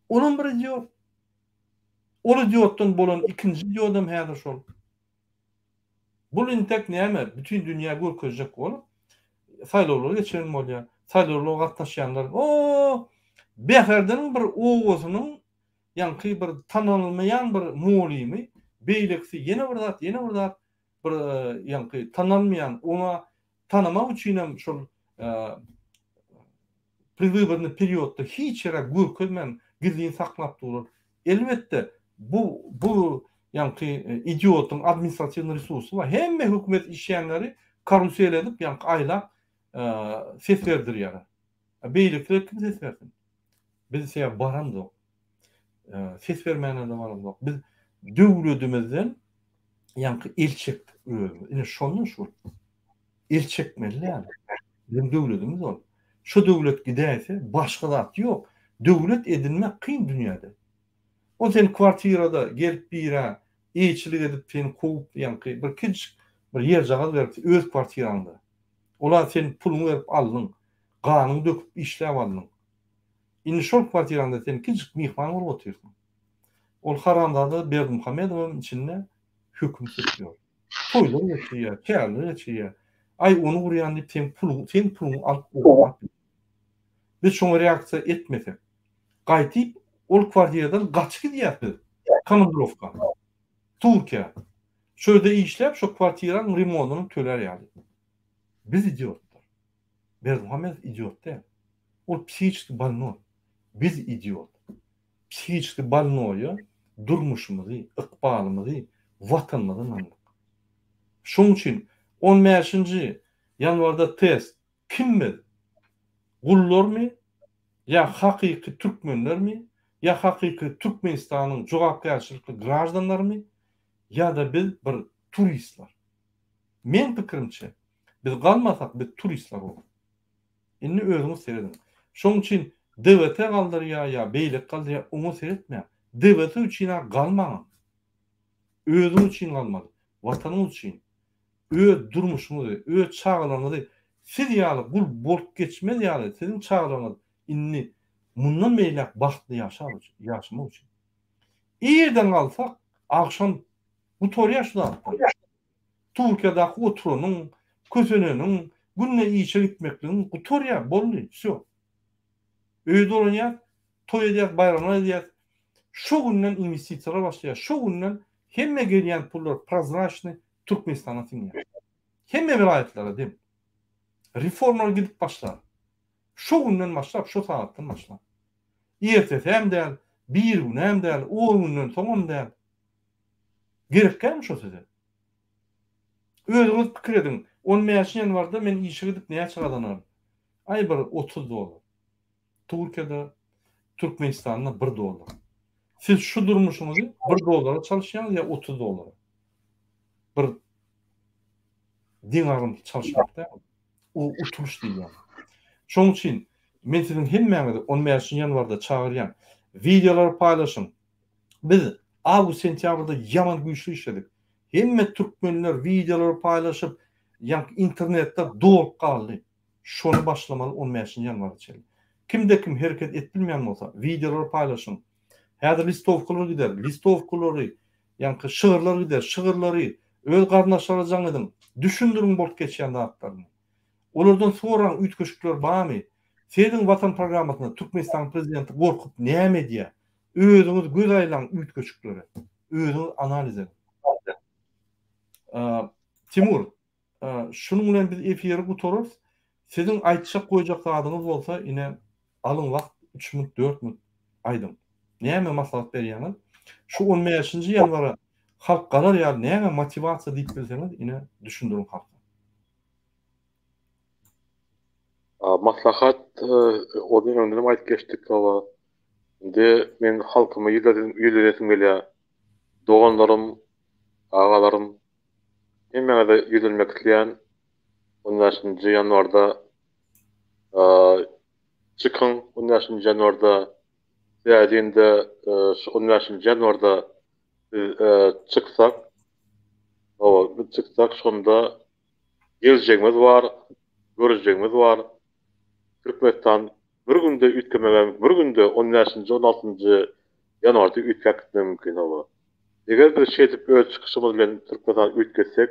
Olam bir idiot. Ol idiotdan bolan ikinji idiodam häzir şol. Bul intek näme bütin dünýä görkezjek bolup saýlawlar geçiren bolýar. Saýlawlara gatnaşýanlar o Bäherdeniň bir obasynyň ýaňky bir tanalmaýan bir mugallymy beýlekisi ýene bir zat ýene bir zat bir ýaňky tanalmaýan oňa tanamak üçinem şol predwybornyý periodda hiç ýere görkezmän gizlin saklap durlar. Elbetde bu bu ýaňky idiotyň administratiwnyý resursy bar. Hemme hökümet işýänleri karusel edip ýaňky aýlap ses berdirýärler. Beýlekiler kim ses bersin? Biz sebäbi baramzok. Ses bermäne-de baramzok. Biz döwledimizden ýaňky el çekdik özümiz. Ine şondan şu. El çekmeli däl. Biziň döwledimiz ol. Şu döwlet gidäýse başga zat ýok. Döwlet edinmek kyn dünýäde. Ol sen kwartirada gelip birä eýçilik edip seni kowup ýaňky bir kiçijik bir ýerjagaz berip öz kwartiraňda. Ola sen puluňy berip aldyň. Ganyňy döküp işläp aldyň. Indi şol kwartiraňda sen kiçijik myhman bolup otyrsyň. Ol haramzada Berdimuhamedowam içinde höküm sürüp ýör. Toýlar geçirýär, çäreler geçirýär. Aý ony gurýan diýip seň puluň, seň puluňy alyp ogurlap ýör. Biz şoňa reaksiýa etmesek, gaýtyp ol kwartiradan gaçyp gidýäs biz komandirowka. Türkiýä. Şo ýerde işläp şo kwartiraň remontyny tölär ýaly. Biz idiotlar. Berdimuhamedow idiot däl. Ol psihiçeski bolnoý. Biz idiot. Psihiçeski bolnoýa durmuşymyzy, ykbalymyzy, watanymyzy ynandyk. Şoň üçin on bäşinji ýanwarda test, kim biz? Gullarmy ýa hakyky türkmenlermi ýa hakyky Türkmenistanyň jogapkärçilikli graždanlarymy ýa-da biz bir turistler? Meň pikirimçe, biz galmasak biz turistler bolarys. Indi özüňiz serediň. Şoň üçin DWT galdyrýar ýa beýleki galdyrýar oňa seretmäň. DWT üçin-ä galmaňam. Özüň üçin galmaly. Watanyň üçin. Öz durmuşyňyzy, öz çagalaryňyzy siz ýaly gul bolup geçmez ýaly siziň çagalaryňyz indi mundan beýläk bagtly ýaşar üçin, ýaşamak üçin. Irden galsak, agşam gutarýar şu zatlar. Türkiýedäki oturanyň, köseneniň, günde işe gitmekligiň gutarýar, boldy, wsýo. Öýe dolanýas, toý edýäs, baýramlar edýäs. Şo günden inwestisiýalar başlaýar, şo günden hemme gelýän pullar prozraçnyý Türkmenistana siňýär. Hemme welaýatlara deň. Reformalar gidip başlar. Şo günden başlap, şo sagatdan başlap. Ertesem däl, birigünem däl, on günden soňam däl. Gerekkämi şo size? Özüňiz pikir ediň, on bäşinji ýanwarda men işe gidip näçe gazanaryn? Aý bir 30 dollar. Türkiýede, Türkmenistanda bir dollar. Siz şu durmuşyňyzy bir dollara çalyşýaňyz ýa 30 dollara? Bir deňagramly çalyşmak däl. O utulyş diýilýär. Şonuň üçin men siziň hemmäňizi 15 ýanwarda çagyrýan. Wideolary paýlaşyň. Biz awgust-sentýabrda ýaman güýçli işledik. Hemme türkmenler wideolary paýlaşyp, ýaňky internetler dolup galdy. Şony başlamaly on bäşinji ýanwara çenli. Kimde kim hereket edip bilmeýän bolsa, wideolary paýlaşyň. Häzir listowkalar gider. Listowkalary, ýaňky şygyrlar gider. Şygyrlary öz garyndaşlara jaň ediň. Düşündiriň bolup geçýän zatlaryny. Olardan soraň üýtgeşikler barmy? Serediň Watan programmasyna Türkmenistanyň prezidenti gorkup näme edýär? Özüňiz göz aýlaň üýtgeşiklere. Özüňiz analiz ediň. Timur, şunuň bilen biz efiri gutararys. Siziň aýtjak goýjak zadyňyz bolsa, ine, alyň wagt, üç minut, dört minut aýdyň. Näme maslahat berýäňiz? Şu on bäşinji ýanwara halk galar ýaly näme motiwasiýa diýip bilseňiz, ine, düşündiriň halka. Maslahat ony öňdenem aýdyp geçdik hawa. Indi men halkyma ýüzlenesim gelýär. Doganlarym, agalarym, hemmäňize ýüzlenmek isleýän. On bäşinji ýanwarda çykyň, on bäşinji ýanwarda sebäbi şu on bäşinji ýanwarda biz çyksak, hawa biz çyksak şonda Geljegimiz bar, görjegimiz bar. Türkmenistan bir günde üýtgemegem, bir günde on bäşinji, on altynjy ýanwarda üýtgäp gitmegi mümkin hawa. Eger biz şeýdip öz çykyşymyz bilen Türkmenistany üýtgetsek,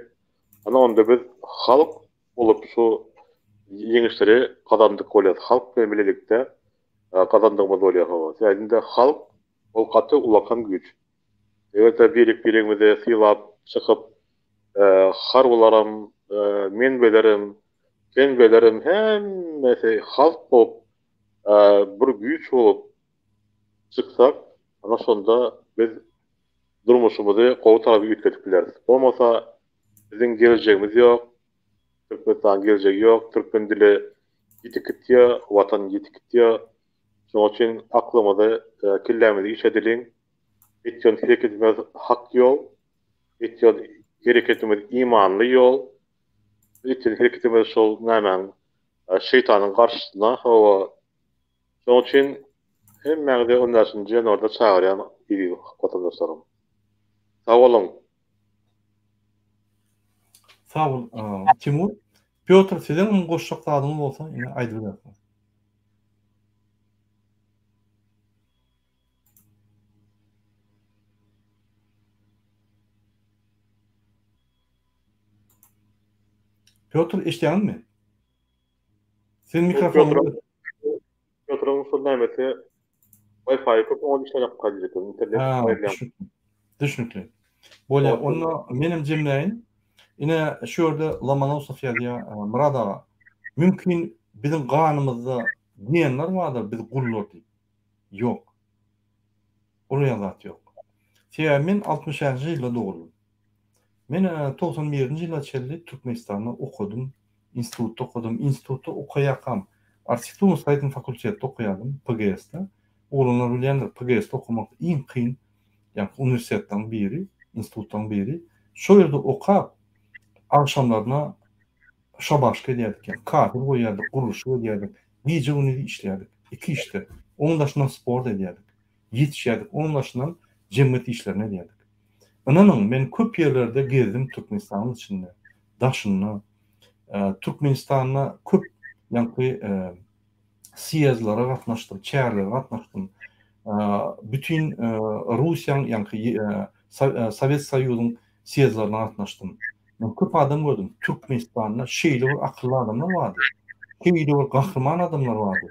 ana onda biz halk bolup şu ýeňişleri gazandyk bolýas, halk bilen bilelikde gazandygymyz bolýar hawa. Sebäbi indi halk ol gaty ullakan güýç. Eger-de birek-biregimizi sylap çykyp, harbylaram, men belerem, sen belerem hemmesi halk bolup, bir güýç bolup çyksak, ana şonda biz durmuşymyzy gowy tarapa üýtgedip bileris. Bolmasa biziň geljegimiz ýok, Türkmenistanyň geljegi ýok, türkmen dili ýitip gitýär, Watan ýitip gitýär. Şonuň üçin aklymyzy, kellämizi işledeliň. Etýän hereketimiz hak ýol. Etýän hereketimiz imanly ýol. Etýän hereketimiz şol nämäň şeýtanyň garşysyna hawa. Şonuň üçin hemmäňizi on bäşinji ýanwarda çagyrýan eziz watandaşlarym. Sag boluň. Sag bol, Timur. Pýotr, siziň goşjak zadyňyz bolsa, ine aýdybilersiňiz. Pýotr, eşidýäňizmi? Siziň mikrofonyňyz Pýotryň şol nämesi Wi-Fi köp oňa işlenok diýjek, internet aýrylýar. Düşnükli. Bolýar, onda menem jemläýin. Ine, şu ýerde Lomonosow ýazýar, Myrat aga, mümkin biziň ganymyzda genler bardyr, biz gullar diýip. Ýok. Ol ýaly zat ýok. Sebäbi men 65-nji ýylda doguldym. Men 91-nji ýyla çenli Türkmenistanda okadym, institutda okadym. Institutda okaýarkam arhitekturno-stroýitelnyý fakultetde okaýardym, PGS-de. Oglanlar bilýändir, PGS-de okamak iň kyn, ýagny uniwersitetleriň biri, institutlaryň biri. Şo ýerde okap, agşamlaryna şabaşka edýärdik, ýagny kafel goýýardyk, gurluşyk edýärdik, gije-gündiz işleýärdik, iki işde. Onuň daşyndan sport edýärdik, ýetişýärdik, onuň daşyndan jemgyýet işlerini edýärdik. Ynanyň, men köp ýerlerde gezdim Türkmenistanyň içinde, daşynda. Türkmenistanda köp ýaňky sýezdlere gatnaşdym, çärelere gatnaşdym. Bütin Russiýanyň, ýaňky Sowet Soýuzyň sýezdlerine gatnaşdym. Men köp adam gördüm. Türkmenistanda şeýle bir akylly adamlar bardy. Şeýle bir gahryman adamlar bardy.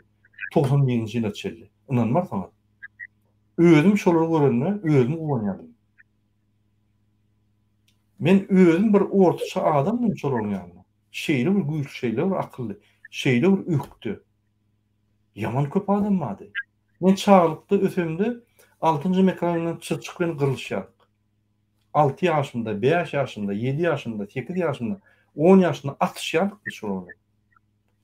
91-nji ýyla çenli. Ynanmarsyňyz. Özüm şolary görende özüm guwanýardym. Men özüm bir ortaça adamdym şolaryň ýanynda. Şeýle bir güýçli, şeýle bir akylly, şeýle bir ökde. Ýaman köp adam bardy. Men çagalykda ösemde altynjy mikroraýondan çyrçyk bilen gyrlyşýardyk. Alty ýaşymda, bäş ýaşymda, ýedi ýaşymda, sekiz ýaşymda, on ýaşymda atyşýardyk biz şolar bilen.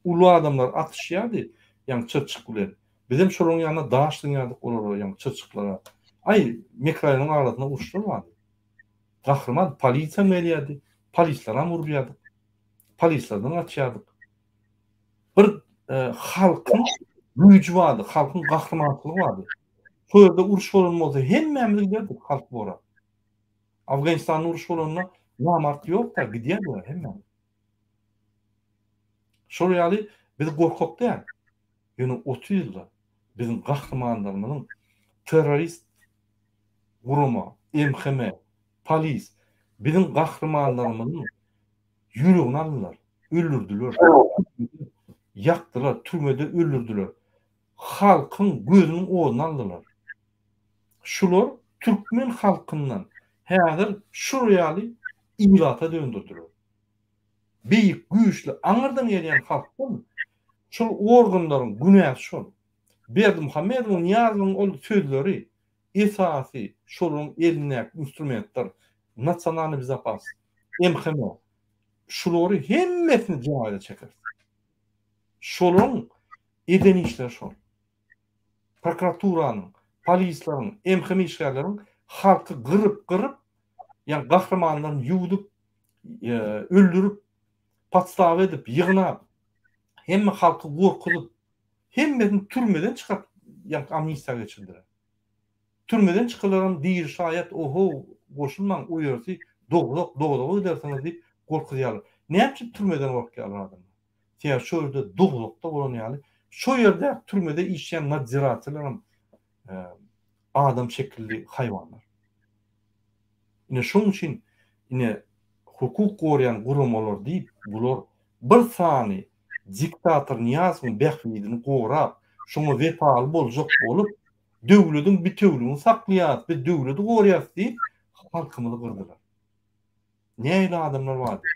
Uly adamlar atyşýardy, ýaňy çyrçyk bilen. Bizem şolaryň ýanynda daş zyňýardyk olara, ýaňy çyrçyklara. Aý, mikroraýonyň arasynda uruşlar bardy. Gahryman polisiýam gelýärdi, polislaram urýardyk. Polislerden gaçýardyk. Bir halkyň güýji bardy, halkyň gahrymançylygy bardy. Şo ýerde uruş bolan bolsa hemmämiz giderdik halk gorap. Afganistanda uruş bolanda namart ýok-da, gidýärdiler hemmämiz. Şol ýaly biz gorkak däl. Ýöne 30 ýylda biziň gahrymanlarymyzyň terrorist gurama, MHM, polis biziň gahrymanlarymyzyň ýüregini aldylar, öldürdiler. Ýakdylar, türmede öldürdiler. Halkyň gözüniň oduny aldylar. Şular türkmen halkyndan häzir şul ýaly ilata döndürdiler. Beýik, güýçli, aňyrdan gelýän halkdan şol organlaryň günäsi şol. Berdimuhamedowyň, Nyýazowyň ol sözleri esasy şolaryň elindäki instrumentler, nasionalnyý bezopasnost, MHM, şulary hemmesini jenaýata çekeris. Şolaryň eden işleri şol. Prokuraturanyň, polisleriň, MHM işgärleriň halky gyryp-gyryp, ýagny gahrymanlaryny ýuwdup, öldürip, podstawa edip, ýygnap, hemme halky gorkuzyp, hemmesini türmeden çykaryp, ýagny amnistiýa geçirdiler. Türmeden çykylaram diri şaýat ohow goşulmaň o ýersi dowzah dowzaha gidersiňiz diýip gorkuzýarlar. Näme üçin türmeden gorkýarlar adamlar? Sebäbi şo ýerde dowzahda bolan ýaly şo ýerdäki türmede işleýän nadziratellerem adam şekilli haýwanlar. Ine şoň üçin ine hukuk goraýan guramalar diýip bular bir sany diktator Nyýazowyň bähbidini gorap şoňa wepaly boljak bolup Döwlediň bitewligini saklaýarys, biz döwledi goraýarys diýip, halkymyzy gyrdylar. Nähili adamlar bardy?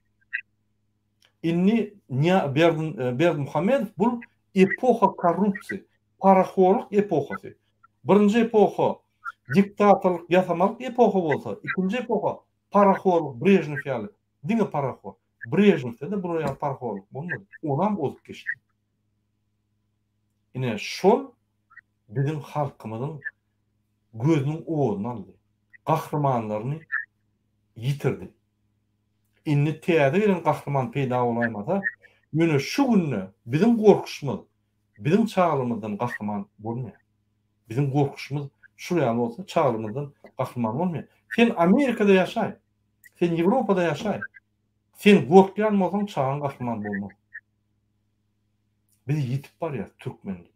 Indi Berdimuhamedow bul epoha korrupsiýa, parahorlyk epohasy. Birinji epoha diktatorlyk, ýasamalyk epoha bolsa, ikinji epoha parahorlyk, Brežnew ýaly, diňe parahor. Brežnewde-de bular ýaly parahorlyk bolmady. Onam ozup geçdi. Ine şol biziň halkymyzyň gözüniň oduny aldy. Gahrymanlaryny ýitirdi. Indi täze gelen gahryman peýda bolaýmasa, ýöne şu günde biziň gorkuşymyz biziň çagalymyzdan gahryman bolmaýar. Biziň gorkuşymyz şul ýaly bolsa çagalymyzdan gahryman bolmaýar. Sen Amerikada ýaşaý, sen Ýewropada ýaşaý. Sen gorkýan bolsaň çagaň gahryman bolmaz. Biz ýitip barýas türkmen diýip.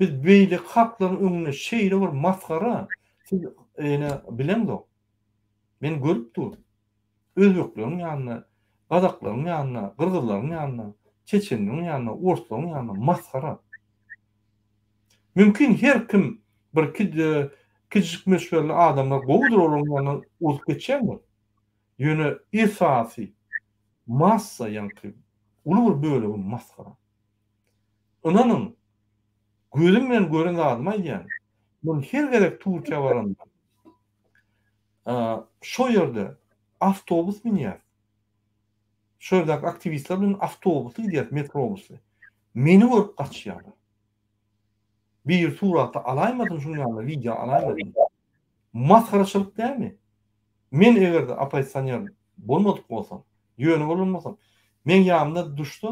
Biz beýleki halklaryň öňünde şeýle bir masgara siz ene bileňzok. Men görüp dur. Özbekleriň ýanynda, gazaklaryň ýanynda, gyrgyzlaryň ýanynda, çeçenleriň ýanynda, orslaryň ýanynda masgara. Mümkin her kim bir kiçijik möçberli adamlar gowudyr olaryň ýanyndan ozup geçýändir. Ýöne esasy massa ýaňky uly bir bölegi masgara. Ynanyň, gözüm bilen gören zadymy aýdýan. Men her gezek Türkiýä baramda şo ýerde awtobus münýäs. Şo ýerdäki aktiwistler bilen awtobusly gidýäs, metrobusly. Meni görüp gaçýarlar. Biri surata alaýmasyn şuň ýaly wideo alaýmasyn. Masgaraçylyk dälmi? Men eger-de oppozisioner bolmadyk bolsam, ýöne bolan bolsam, meň ýanymda duşsa,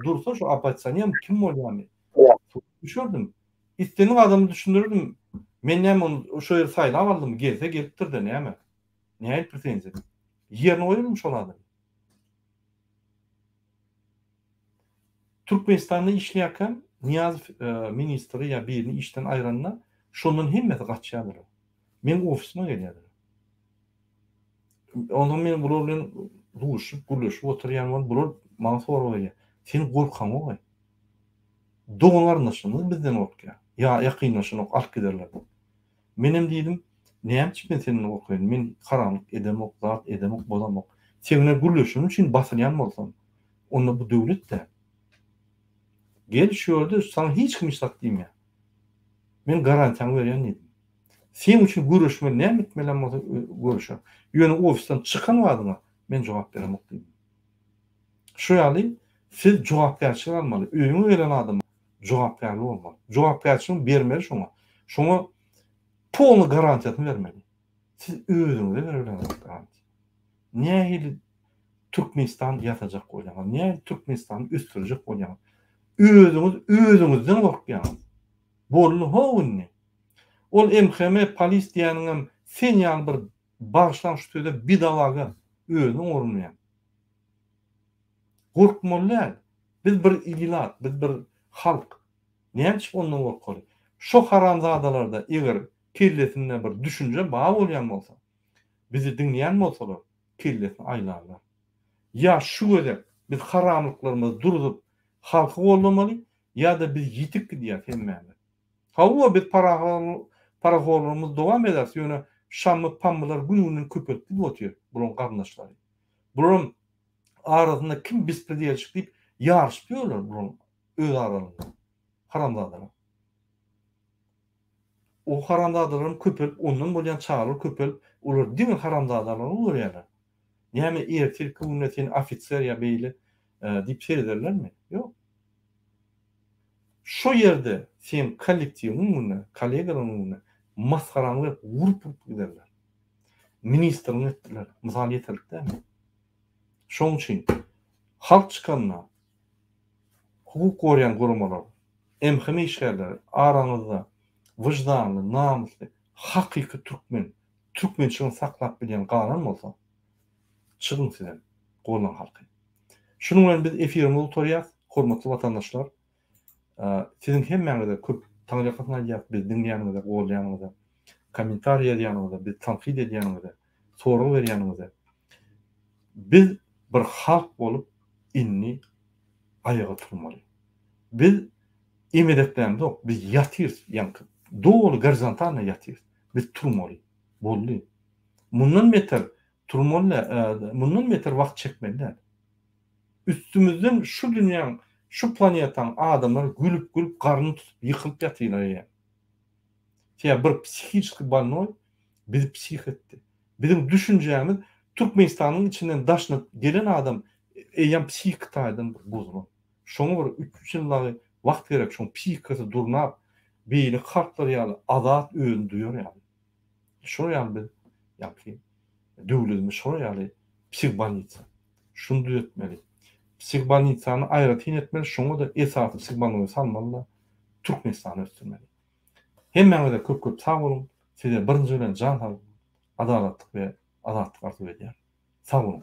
dursa şu oppozisioner kim bolýamy? Düşerdim. Islendik adamy düşündirirdim. Men näme ony şo ýeri saýlap aldym, gelse gelipdir-de näme? Nähili pretenziýa diýip. Ýerine goýardym şol adamy. Türkmenistanda işleýärkäm Nyýazow ministri ýa birini işden aýranda şondan hemmesi gaçýardylar. Meň ofisime gelýärdiler. Onsoň men bular bilen duşup, gürleşip oturýan bolup, bular maňa sorag berýär. Sen gorkaňogaý. Dogan-garyndaşlarymyz bizden gorkýar. Ýa ýakynlaşanok, alyp giderler diýip. Menem diýdim, näme üçin men senden gorkaýyn? Men haramlyk edemok, zat edemok, bozamok. Seň bilen gürleşenim üçin basylýan bolsam, onda bu döwlet däl. Gel şu ýerde saňa hiç kim hiç zat diýmeýär. Men garantiýaňy berýän diýdim. Seň üçin göreşmeli näme etmelem bolsa göreşer. Ýöne ofisden çykan badyňa men jogap beremok diýdim. Şu ýaly siz jogapkärçilik almaly. Öýüňe gelen adama jogapkärli bolmaly. Jogapkärçiligiňi bermeli şoňa. Şoňa polny garantiýasyny bermeli. Siz özüňize berebileňizok garantiýa. Nähili Türkmenistan ýasajak bolýaňyz? Nähili Türkmenistany ösdürjek bolýaňyz? Özüňiz özüňizden gorkýaňyz. Boldy how indi. Ol MHM polis diýýäniňem sen ýaly bir bagyşlaň şu söze bidalaga özüni oňarmaýan. Gorkmaly däl. Biz bir ilat, biz bir halk. Näme üçin ondan gorkaly? Şo haramzadalarda eger kellesinde bir düşünje bar bolýan bolsa, bizi diňleýän bolsalar, kellesini aýlarlar. Ýa şu gezek biz haramlyklarymyzy durzup halky goldamaly, ýa-da biz ýitip gidýäs hemmämiz. Hawa biz parahorlygymyzy dowam ederis, ýöne şammy pammylar gün-günden köpelip gidip otyr bularyň garyndaşlary. Bularam arasynda kim bespredelşik diýip ýaryşyp ýörler bularyň öz aralarynda. Haramzadalar. O haramzadalaram köpelip ondan bolýan çagalar köpelip olar diňe haramzadalygy görýärler. Näme ertirki günde sen ofiser ýa beýle diýip serederlermi? Ýok. Şo ýerde seň kollektiwiň öňünde, kollegalaryň öňünde masgaraňy berip urup-urup giderler. Ministriňi etdiler. Mysal ýeterlik dälmi? Şoň üçin halk çykanda hukuk goraýan guramalar, MHM işgärleri araňyzda wyždanly, namysly, hakyky türkmen, türkmençiligini saklap bilýän galan bolsa, çykyň sizem, goldaň halky. Şunuň bilen biz efirimizi gutarýas, hormatly watandaşlar. Siziň hemmäňize köp taňryýalkasyn aýdýas, bizi diňleýäniňize, goldaýanyňyza, kommentariý ýazýanyňyza, bizi tankyt edýäniňize, sorag berýäniňize. Biz bir halk bolup indi aýaga turmaly. Biz emedeklämzok, biz ýatyrys, ýaňky doly gorizontalno ýatyrys. Biz turmaly. Boldy. Mundan beter turmaly däl, mundan beter wagt çekmeli däl. Üstümizden şu dünýäň, şu planetaň adamlary gülüp-gülüp garnyny tutup ýykylyp ýatyrlar eýýäm. Sebäbi bir psihiçeski bolnoý bizi psih etdi. Biziň düşünjämiz Türkmenistanyň içinden daşyna gelen adam eýýäm psihiki taýdan bir bozulan. Şoňa bir üç ýyl dagy wagt gerek şoň psihikasy durnap, beýleki halklar ýaly azat özüni duýar ýaly. Şolar ýaly biz ýaňky döwletimiz şolar ýaly psihbolnitsa. Şuny düzetmeli. Psihbolnitsany aýratyn etmeli, şoňa-da esasy psihbolnoýy salmaly-da, Türkmenistany ösdürmeli. Hemmäňize köp köp sag boluň. Size birinji bilen jan saglyk, adalatlyk we azatlyk arzuw edýärin. Sag boluň.